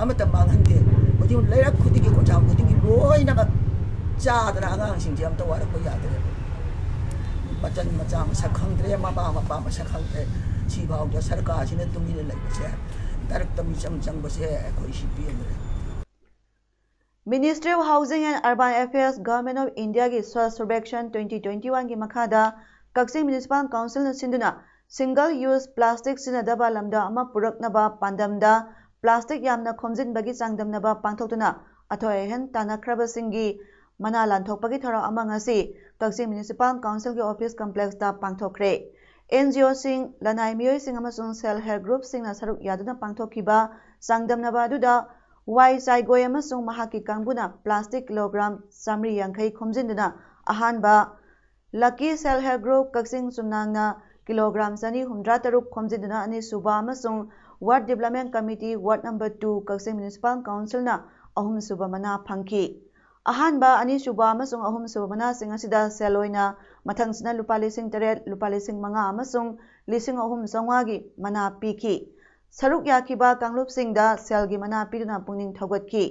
ꯑꯃꯠꯇ ꯃꯥꯡꯍꯟꯗꯦ꯫ ꯍꯧꯖꯤꯛ ꯂꯩꯔꯛ ꯈꯨꯗꯤꯡꯒꯤ, ꯈꯣꯡꯁꯥꯡ ꯈꯨꯗꯤꯡꯒꯤ ꯂꯣꯏꯅꯃꯛ ꯆꯥꯗꯅ ꯑꯉꯥꯡꯁꯤꯡꯁꯦ ꯑꯝꯇ ꯋꯥꯔꯛꯄ ꯌꯥꯗ꯭ꯔꯦ꯫ ꯃꯆꯟ ꯃꯆꯥ ꯃꯁꯛ ꯈꯪꯗ꯭ꯔꯦ, ꯃꯃꯥ ꯃꯄꯥ ꯃꯁꯛ ꯈꯪꯗ꯭ꯔꯦ꯫ ꯁꯤꯐꯥꯎꯗ ꯁꯔꯀꯥꯔꯁꯤꯅ ꯇꯨꯃꯤꯟꯅ ꯂꯩꯕꯁꯦ, ꯗ꯭ꯔꯒꯇ ꯃꯤꯆꯪ ꯆꯪꯕꯁꯦ ꯑꯩꯈꯣꯏ ꯁꯤ ꯄꯦꯟꯗ꯭ꯔꯦ꯫ Ministry of Housing and Urban Affairs, Government of Indiaꯒꯤ Swachh Survekshan twenty twenty-oneꯒꯤ ꯃꯈꯥꯗ ꯀꯛꯆꯤꯡ Municipal Councilꯅ ꯁꯤꯟꯗꯨꯅ single use plastic ꯁꯤꯖꯤꯟꯅꯗꯕ ꯂꯝꯗꯝ ꯑꯃ ꯄꯨꯔꯛꯅꯕ ꯄꯥꯟꯗꯝꯗ plastic ꯌꯥꯝꯅ ꯈꯣꯝꯖꯤꯟꯕꯒꯤ ꯆꯥꯡꯗꯝꯅꯕ ꯄꯥꯡꯊꯣꯛꯇꯨꯅ ꯑꯊꯣꯏ ꯑꯍꯦꯟ ꯇꯥꯟꯅꯈ꯭ꯔꯕꯁꯤꯡꯒꯤ ꯃꯅꯥ ꯂꯥꯟꯊꯣꯛꯄꯒꯤ ꯊꯧꯔꯝ ꯑꯃ ꯉꯁꯤ ꯀꯛꯆꯤꯡ Municipal Councilꯒꯤ office complexꯇ ꯄꯥꯡꯊꯣꯛꯈ꯭ꯔꯦ꯫ NGOꯁꯤꯡ, ꯂꯅꯥꯏ ꯃꯤꯑꯣꯏꯁꯤꯡ ꯑꯃꯁꯨꯡ self help groupꯁꯤꯡꯅ ꯁꯔꯨꯛ ꯌꯥꯗꯨꯅ ꯄꯥꯡꯊꯣꯛꯈꯤꯕ ꯆꯥꯡꯗꯝꯅꯕ ꯑꯗꯨꯗ ꯋꯥꯏ ꯆꯥꯏꯒꯣꯏ ꯑꯃꯁꯨꯡ ꯃꯍꯥꯛꯀꯤ ꯀꯥꯡꯕꯨꯅ plastic kilogram ꯆꯥꯃꯔꯤ ꯌꯥꯡꯈꯩ ꯈꯣꯝꯖꯤꯟꯗꯨꯅ ꯑꯍꯥꯟꯕ, Lucky Self Help Group ꯀꯛꯆꯤꯡ ꯆꯨꯝꯅꯥꯡꯅ kilogram ꯆꯅꯤ ꯍꯨꯝꯗ꯭ꯔꯥ ꯇꯔꯨꯛ ꯈꯣꯝꯖꯤꯟꯗꯨꯅ ꯑꯅꯤꯁꯨꯕ ꯑꯃꯁꯨꯡ Ward Development Committee Ward number two ꯀꯛꯆꯤꯡ Municipal Councilꯅ ꯑꯍꯨꯝꯁꯨꯕ ꯃꯅꯥ ꯐꯪꯈꯤ꯫ ꯑꯍꯥꯟꯕ, ꯑꯅꯤꯁꯨꯕ ꯑꯃꯁꯨꯡ ꯑꯍꯨꯝꯁꯨꯕ ꯃꯅꯥꯁꯤꯡ ꯑꯁꯤꯗ ꯁꯦꯜ ꯑꯣꯏꯅ ꯃꯊꯪꯁꯤꯅ ꯂꯨꯄꯥ ꯂꯤꯁꯤꯡ ꯇꯔꯦꯠ, ꯂꯨꯄꯥ ꯂꯤꯁꯤꯡ ꯃꯉꯥ ꯑꯃꯁꯨꯡ ꯂꯤꯁꯤꯡ ꯑꯍꯨꯝ ꯆꯥꯝꯃꯉꯥꯒꯤ ꯃꯅꯥ ꯄꯤꯈꯤ꯫ ꯁꯔꯨꯛ ꯌꯥꯈꯤꯕ ꯀꯥꯡꯂꯨꯞꯁꯤꯡꯗ ꯁꯦꯜꯒꯤ ꯃꯅꯥ ꯄꯤꯗꯨꯅ ꯄꯨꯛꯅꯤꯡ ꯊꯧꯒꯠꯈꯤ꯫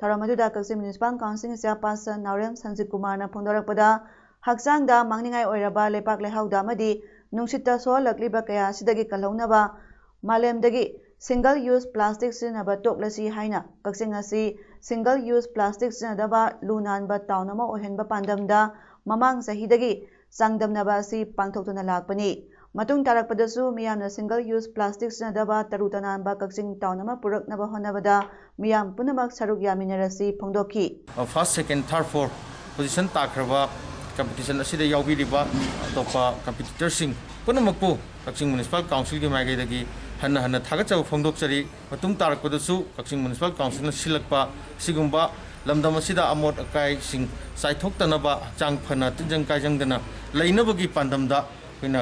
ꯊꯧꯔꯝ ꯑꯗꯨꯗ ꯀꯛꯆꯤꯡ Municipal Council Chairperson ꯅꯥꯎꯔꯦꯝ ꯁꯟꯖꯤꯠ ꯀꯨꯃꯥꯔꯅ ꯐꯣꯡꯗꯣꯔꯛꯄꯗ, ꯍꯛꯆꯥꯡꯗ ꯃꯥꯡꯅꯤꯡꯉꯥꯏ ꯑꯣꯏꯔꯕ ꯂꯩꯄꯥꯛ ꯂꯩꯍꯥꯎꯗ ꯑꯃꯗꯤ ꯅꯨꯡꯁꯤꯠꯇ ꯁꯣꯛꯍꯜꯂꯛꯂꯤꯕ ꯀꯌꯥ ꯑꯁꯤꯗꯒꯤ ꯀꯜꯍꯧꯅꯕ ꯃꯥꯂꯦꯝꯗꯒꯤ single use plastic ꯁꯤꯖꯤꯟꯅꯕ ꯇꯣꯛꯂꯁꯤ ꯍꯥꯏꯅ ꯀꯛꯆꯤꯡ ꯑꯁꯤ single use plastic ꯁꯤꯖꯤꯟꯅꯗꯕ ꯂꯨ ꯅꯥꯟꯕ town ꯑꯃ ꯑꯣꯏꯍꯟꯕ ꯄꯥꯟꯗꯝꯗ ꯃꯃꯥꯡ ꯆꯍꯤꯗꯒꯤ ꯆꯥꯡꯗꯝꯅꯕ ꯑꯁꯤ ꯄꯥꯡꯊꯣꯛꯇꯨꯅ ꯂꯥꯛꯄꯅꯤ꯫ ꯃꯇꯨꯡ ꯇꯥꯔꯛꯄꯗꯁꯨ ꯃꯤꯌꯥꯝꯅ single use plastic ꯁꯤꯖꯤꯟꯅꯗꯕ ꯇꯔꯨ ꯇꯅꯥꯟꯕ ꯀꯛꯆꯤꯡ town ꯑꯃ ꯄꯨꯔꯛꯅꯕ ꯍꯣꯠꯅꯕꯗ ꯃꯤꯌꯥꯝ ꯄꯨꯝꯅꯃꯛ ꯁꯔꯨꯛ ꯌꯥꯃꯤꯟꯅꯔꯁꯤ ꯐꯣꯡꯗꯣꯛꯈꯤ꯫ First, second, third, fourth position ꯇꯥꯈ꯭ꯔꯕ competition ꯑꯁꯤꯗ ꯌꯥꯎꯕꯤꯔꯤꯕ ꯑꯇꯣꯞꯄ competitorꯁꯤꯡ ꯄꯨꯝꯅꯃꯛꯄꯨ ꯀꯛꯆꯤꯡ Municipal Councilꯒꯤ ꯃꯥꯏꯀꯩꯗꯒꯤ ꯍꯟꯅ ꯍꯟꯅ ꯊꯥꯒꯠꯆꯕ ꯐꯣꯡꯗꯣꯛꯆꯔꯤ꯫ ꯃꯇꯨꯡ ꯇꯥꯔꯛꯄꯗꯁꯨ ꯀꯛꯆꯤꯡ Municipal Councilꯅ ꯁꯤꯜꯂꯛꯄ ꯑꯁꯤꯒꯨꯝꯕ ꯂꯝꯗꯝ ꯑꯁꯤꯗ ꯑꯃꯣꯠ ꯑꯀꯥꯏꯁꯤꯡ ꯆꯥꯏꯊꯣꯛꯇꯅꯕ, ꯍꯛꯆꯥꯡ ꯐꯅ ꯇꯤꯟꯖꯪ ꯀꯥꯏꯖꯪꯗꯅ ꯂꯩꯅꯕꯒꯤ ꯄꯥꯟꯗꯝꯗ ꯑꯩꯈꯣꯏꯅ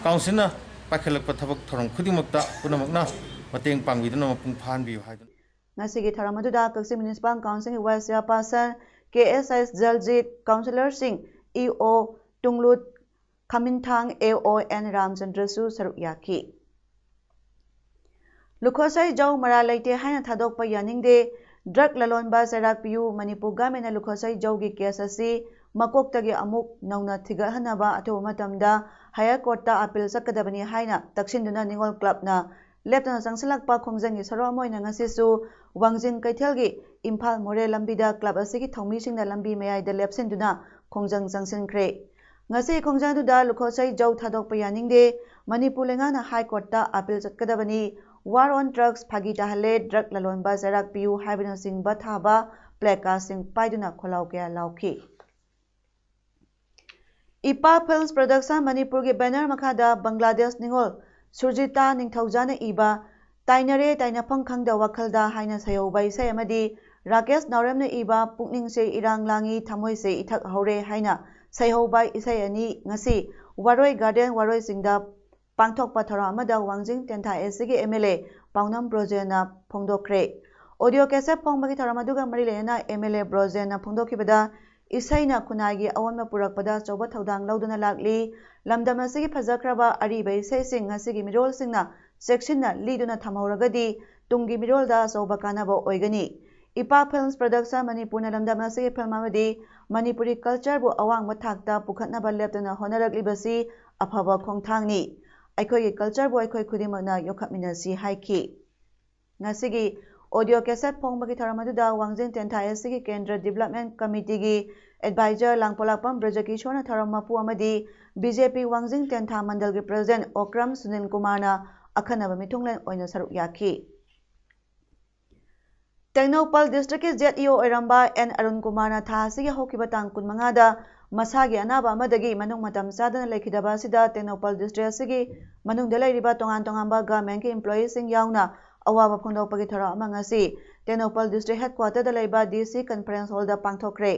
councilꯅ ꯄꯥꯏꯈꯠꯂꯛꯄ ꯊꯕꯛ ꯊꯧꯔꯝ ꯈꯨꯗꯤꯡꯃꯛꯇ ꯄꯨꯝꯅꯃꯛꯅ ꯃꯇꯦꯡ ꯄꯥꯡꯕꯤꯗꯨꯅ ꯃꯄꯨꯡ ꯐꯥꯍꯟꯕꯤꯌꯨ ꯍꯥꯏꯗꯨꯅ꯫ ꯉꯁꯤꯒꯤ ꯊꯧꯔꯝ ꯑꯗꯨꯗ ꯀꯛꯆꯤꯡ Municipal Councilꯒꯤ Vice Chairperson ꯀꯦ ꯑꯦꯁ ꯑꯦꯁ ꯖꯜꯖꯤꯠ, councillorꯁꯤꯡ ꯏ ꯑꯣ ꯇꯨꯡꯂꯨꯠ ꯈꯥꯃꯤꯟꯊꯥꯡ, ꯑꯦ ꯑꯣ ꯑꯦꯟ ꯔꯥꯝꯆꯟꯗ꯭ꯔꯁꯨ ꯁꯔꯨꯛ ꯌꯥꯈꯤ꯫ ꯂꯨꯈꯣꯁꯩ ꯖꯧ ꯃꯔꯥꯜ ꯂꯩꯇꯦ ꯍꯥꯏꯅ ꯊꯥꯗꯣꯛꯄ ꯌꯥꯅꯤꯡꯗꯦ, drug ꯂꯂꯣꯟꯕ ꯆꯩꯔꯥꯛ ꯄꯤꯌꯨ, ꯃꯅꯤꯄꯨꯔ governmentꯅ ꯂꯨꯈꯣꯁꯩ ꯖꯧꯒꯤ case ꯑꯁꯤ ꯃꯀꯣꯛꯇꯒꯤ ꯑꯃꯨꯛ ꯅꯧꯅ ꯊꯤꯒꯠꯍꯟꯅꯕ ꯑꯊꯨꯕ ꯃꯇꯝꯗ higher courtꯇ appeal ꯆꯠꯀꯗꯕꯅꯤ ꯍꯥꯏꯅ ꯇꯛꯁꯤꯟꯗꯨꯅ ꯅꯤꯉꯣꯜ clubꯅ ꯂꯦꯞꯇꯅ ꯆꯪꯁꯤꯜꯂꯛꯄ ꯈꯣꯡꯖꯪꯒꯤ ꯁꯔꯨꯛ ꯑꯃ ꯑꯣꯏꯅ ꯉꯁꯤꯁꯨ ꯋꯥꯡꯖꯤꯡ ꯀꯩꯊꯦꯜꯒꯤ ꯏꯝꯐꯥꯜ ꯃꯣꯔꯦ ꯂꯝꯕꯤꯗ club ꯑꯁꯤꯒꯤ ꯊꯧꯃꯤꯁꯤꯡꯅ ꯂꯝꯕꯤ ꯃꯌꯥꯏꯗ ꯂꯦꯞꯁꯤꯟꯗꯨꯅ ꯈꯣꯡꯖꯪ ꯆꯪꯁꯤꯟꯈ꯭ꯔꯦ꯫ ꯉꯁꯤ ꯈꯣꯡꯖꯪ ꯑꯗꯨꯗ ꯂꯨꯈꯣꯁꯩ ꯖꯧ ꯊꯥꯗꯣꯛꯄ ꯌꯥꯅꯤꯡꯗꯦ, ꯃꯅꯤꯄꯨꯔ ꯂꯩꯉꯥꯛꯅ high courtꯇ appeal ꯆꯠꯀꯗꯕꯅꯤ, war on drugs ꯐꯥꯒꯤ ꯇꯥꯍꯜꯂꯦ, drug ꯂꯂꯣꯟꯕ ꯆꯩꯔꯥꯛ ꯄꯤꯌꯨ ꯍꯥꯏꯕꯅꯆꯤꯡꯕ ꯊꯥꯕ placardꯁꯤꯡ ꯄꯥꯏꯗꯨꯅ ꯈꯣꯜꯂꯥꯎ ꯀꯌꯥ ꯂꯥꯎꯈꯤ꯫ ꯏꯄꯥ Films Production ꯃꯅꯤꯄꯨꯔꯒꯤ banner ꯃꯈꯥꯗ ꯕꯪꯒ꯭ꯂꯥꯗꯦꯁ ꯅꯤꯉꯣꯜ ꯁꯨꯔꯖꯤꯇꯥ ꯅꯤꯡꯊꯧꯖꯥꯅ ꯏꯕ ꯇꯥꯏꯅꯔꯦ ꯇꯥꯏꯅꯐꯝ ꯈꯪꯗ ꯋꯥꯈꯜꯗ ꯍꯥꯏꯅ ꯁꯩꯍꯧꯕ ꯏꯁꯩ ꯑꯃꯗꯤ ꯔꯥꯀꯦꯁ ꯅꯥꯎꯔꯦꯝꯅ ꯏꯕ ꯄꯨꯛꯅꯤꯡꯁꯦ ꯏꯔꯥꯡ ꯂꯥꯡꯉꯤ ꯊꯃꯣꯏꯁꯦ ꯏꯊꯛ ꯍꯧꯔꯦ ꯍꯥꯏꯅ ꯁꯩꯍꯧꯕ ꯏꯁꯩ ꯑꯅꯤ ꯉꯁꯤ ꯋꯥꯔꯣꯏ ꯒꯥꯔꯗꯦꯟ ꯋꯥꯔꯣꯏ ꯆꯤꯡꯗ ꯄꯥꯡꯊꯣꯛꯄ ꯊꯧꯔꯝ ꯑꯃꯗ ꯋꯥꯡꯖꯤꯡ ꯇꯦꯟꯊꯥ ꯑꯦꯁ ꯁꯤꯒꯤ ꯑꯦꯝ ꯑꯦꯜ ꯑꯦ ꯄꯥꯎꯅꯝ ꯕ꯭ꯔꯣꯖꯦꯟꯅ ꯐꯣꯡꯗꯣꯛꯈ꯭ꯔꯦ꯫ Audio cassette ꯐꯣꯡꯕꯒꯤ ꯊꯧꯔꯝ ꯑꯗꯨꯒ ꯃꯔꯤ ꯂꯩꯅꯅ ꯑꯦꯝ ꯑꯦꯜ ꯑꯦ ꯕ꯭ꯔꯣꯖꯦꯟꯅ ꯐꯣꯡꯗꯣꯛꯈꯤꯕꯗ ꯏꯁꯩꯅ ꯈꯨꯟꯅꯥꯏꯒꯤ ꯑꯑꯣꯟꯕ ꯄꯨꯔꯛꯄꯗ ꯑꯆꯧꯕ ꯊꯧꯗꯥꯡ ꯂꯧꯗꯨꯅ ꯂꯥꯛꯂꯤ꯫ ꯂꯝꯗꯝ ꯑꯁꯤꯒꯤ ꯐꯖꯈ꯭ꯔꯕ ꯑꯔꯤꯕ ꯏꯁꯩꯁꯤꯡ ꯉꯁꯤꯒꯤ ꯃꯤꯔꯣꯜꯁꯤꯡꯅ ꯆꯦꯛꯁꯤꯟꯅ ꯂꯤꯗꯨꯅ ꯊꯝꯍꯧꯔꯒꯗꯤ ꯇꯨꯡꯒꯤ ꯃꯤꯔꯣꯜꯗ ꯑꯆꯧꯕ ꯀꯥꯟꯅꯕ ꯑꯣꯏꯒꯅꯤ꯫ ꯏꯄꯥ Films Production ꯃꯅꯤꯄꯨꯔꯅ ꯂꯝꯗꯝ ꯑꯁꯤꯒꯤ film ꯑꯃꯗꯤ ꯃꯅꯤꯄꯨꯔꯤ cultureꯕꯨ ꯑꯋꯥꯡꯕ ꯊꯥꯛꯇ ꯄꯨꯈꯠꯅꯕ ꯂꯦꯞꯇꯅ ꯍꯣꯠꯅꯔꯛꯂꯤꯕꯁꯤ ꯑꯐꯕ ꯈꯣꯡꯊꯥꯡꯅꯤ꯫ ꯑꯩꯈꯣꯏꯒꯤ ꯀꯜꯆꯔꯕꯨ ꯑꯩꯈꯣꯏ ꯈꯨꯗꯤꯡꯃꯛꯅ ꯌꯣꯛꯈꯠꯃꯤꯟꯅꯁꯤ ꯍꯥꯏꯈꯤ꯫ ꯉꯁꯤꯒꯤ ꯑꯣꯗꯤꯑꯣ ꯀꯦꯁꯦꯠ ꯐꯣꯡꯕꯒꯤ ꯊꯧꯔꯝ ꯑꯗꯨꯗ ꯋꯥꯡꯖꯤꯡ ꯇꯦꯟꯊꯥ ꯑꯦꯁ ꯁꯤꯒꯤ ꯀꯦꯟꯗ꯭ꯔ ꯗꯤꯕꯂꯞꯃꯦꯟ ꯀꯃꯤꯇꯤꯒꯤ ꯑꯦꯗꯚꯥꯏꯖꯔ ꯂꯥꯡꯄꯣꯂꯥꯛꯄꯝ ꯕ꯭ꯔꯖꯀꯤꯁꯣꯔꯅ ꯊꯧꯔꯝ ꯃꯄꯨ ꯑꯃꯗꯤ ꯕꯤ ꯖꯦ ꯄꯤ ꯋꯥꯡꯖꯤꯡ ꯇꯦꯟꯊꯥ ꯃꯟꯗꯜꯒꯤ ꯄ꯭ꯔꯁꯤꯗꯦꯟꯠ ꯑꯣꯀ꯭ꯔꯝ ꯁꯨꯅꯤꯜ ꯀꯨꯃꯥꯔꯅ ꯑꯈꯟꯅꯕ ꯃꯤꯊꯨꯡꯂꯦꯟ ꯑꯣꯏꯅ ꯁꯔꯨꯛ ꯌꯥꯈꯤ꯫ ꯇꯦꯡꯅꯧꯄꯜ ꯗꯤꯁꯇ꯭ꯔꯤꯛꯀꯤ ꯖꯦꯠ ꯏ ꯑꯣ ꯑꯣꯏꯔꯝꯕ ꯑꯦꯟ ꯑꯔꯨꯟ ꯀꯨꯃꯥꯔꯅ ꯊꯥ ꯑꯁꯤꯒꯤ ꯍꯧꯈꯤꯕ ꯇꯥꯡ ꯀꯨꯟꯃꯉꯥꯗ ꯃꯁꯥꯒꯤ ꯑꯅꯥꯕ ꯑꯃꯗꯒꯤ ꯃꯅꯨꯡ ꯃꯇꯝ ꯆꯥꯗꯅ ꯂꯩꯈꯤꯗꯕ ꯑꯁꯤꯗ ꯇꯦꯡꯅꯧꯄꯜ ꯗꯤꯁꯇ꯭ꯔꯤꯛ ꯑꯁꯤꯒꯤ ꯃꯅꯨꯡꯗ ꯂꯩꯔꯤꯕ ꯇꯣꯉꯥꯟ ꯇꯣꯉꯥꯟꯕ ꯒꯚꯔꯟꯃꯦꯟꯠꯀꯤ ꯏꯝꯄ꯭ꯂꯣꯌꯤꯁꯤꯡ ꯌꯥꯎꯅ ꯑꯋꯥꯕ ꯐꯣꯡꯗꯣꯛꯄꯒꯤ ꯊꯧꯔꯝ ꯑꯃ ꯉꯁꯤ ꯇꯦꯡꯅꯧꯄꯜ ꯗꯤꯁꯇ꯭ꯔꯤꯛ ꯍꯦꯗꯀ꯭ꯋꯥꯇꯔꯗ ꯂꯩꯕ ꯗꯤ ꯁꯤ ꯀꯟꯐꯔꯦꯟꯁ ꯍꯣꯜꯗ ꯄꯥꯡꯊꯣꯛꯈ꯭ꯔꯦ꯫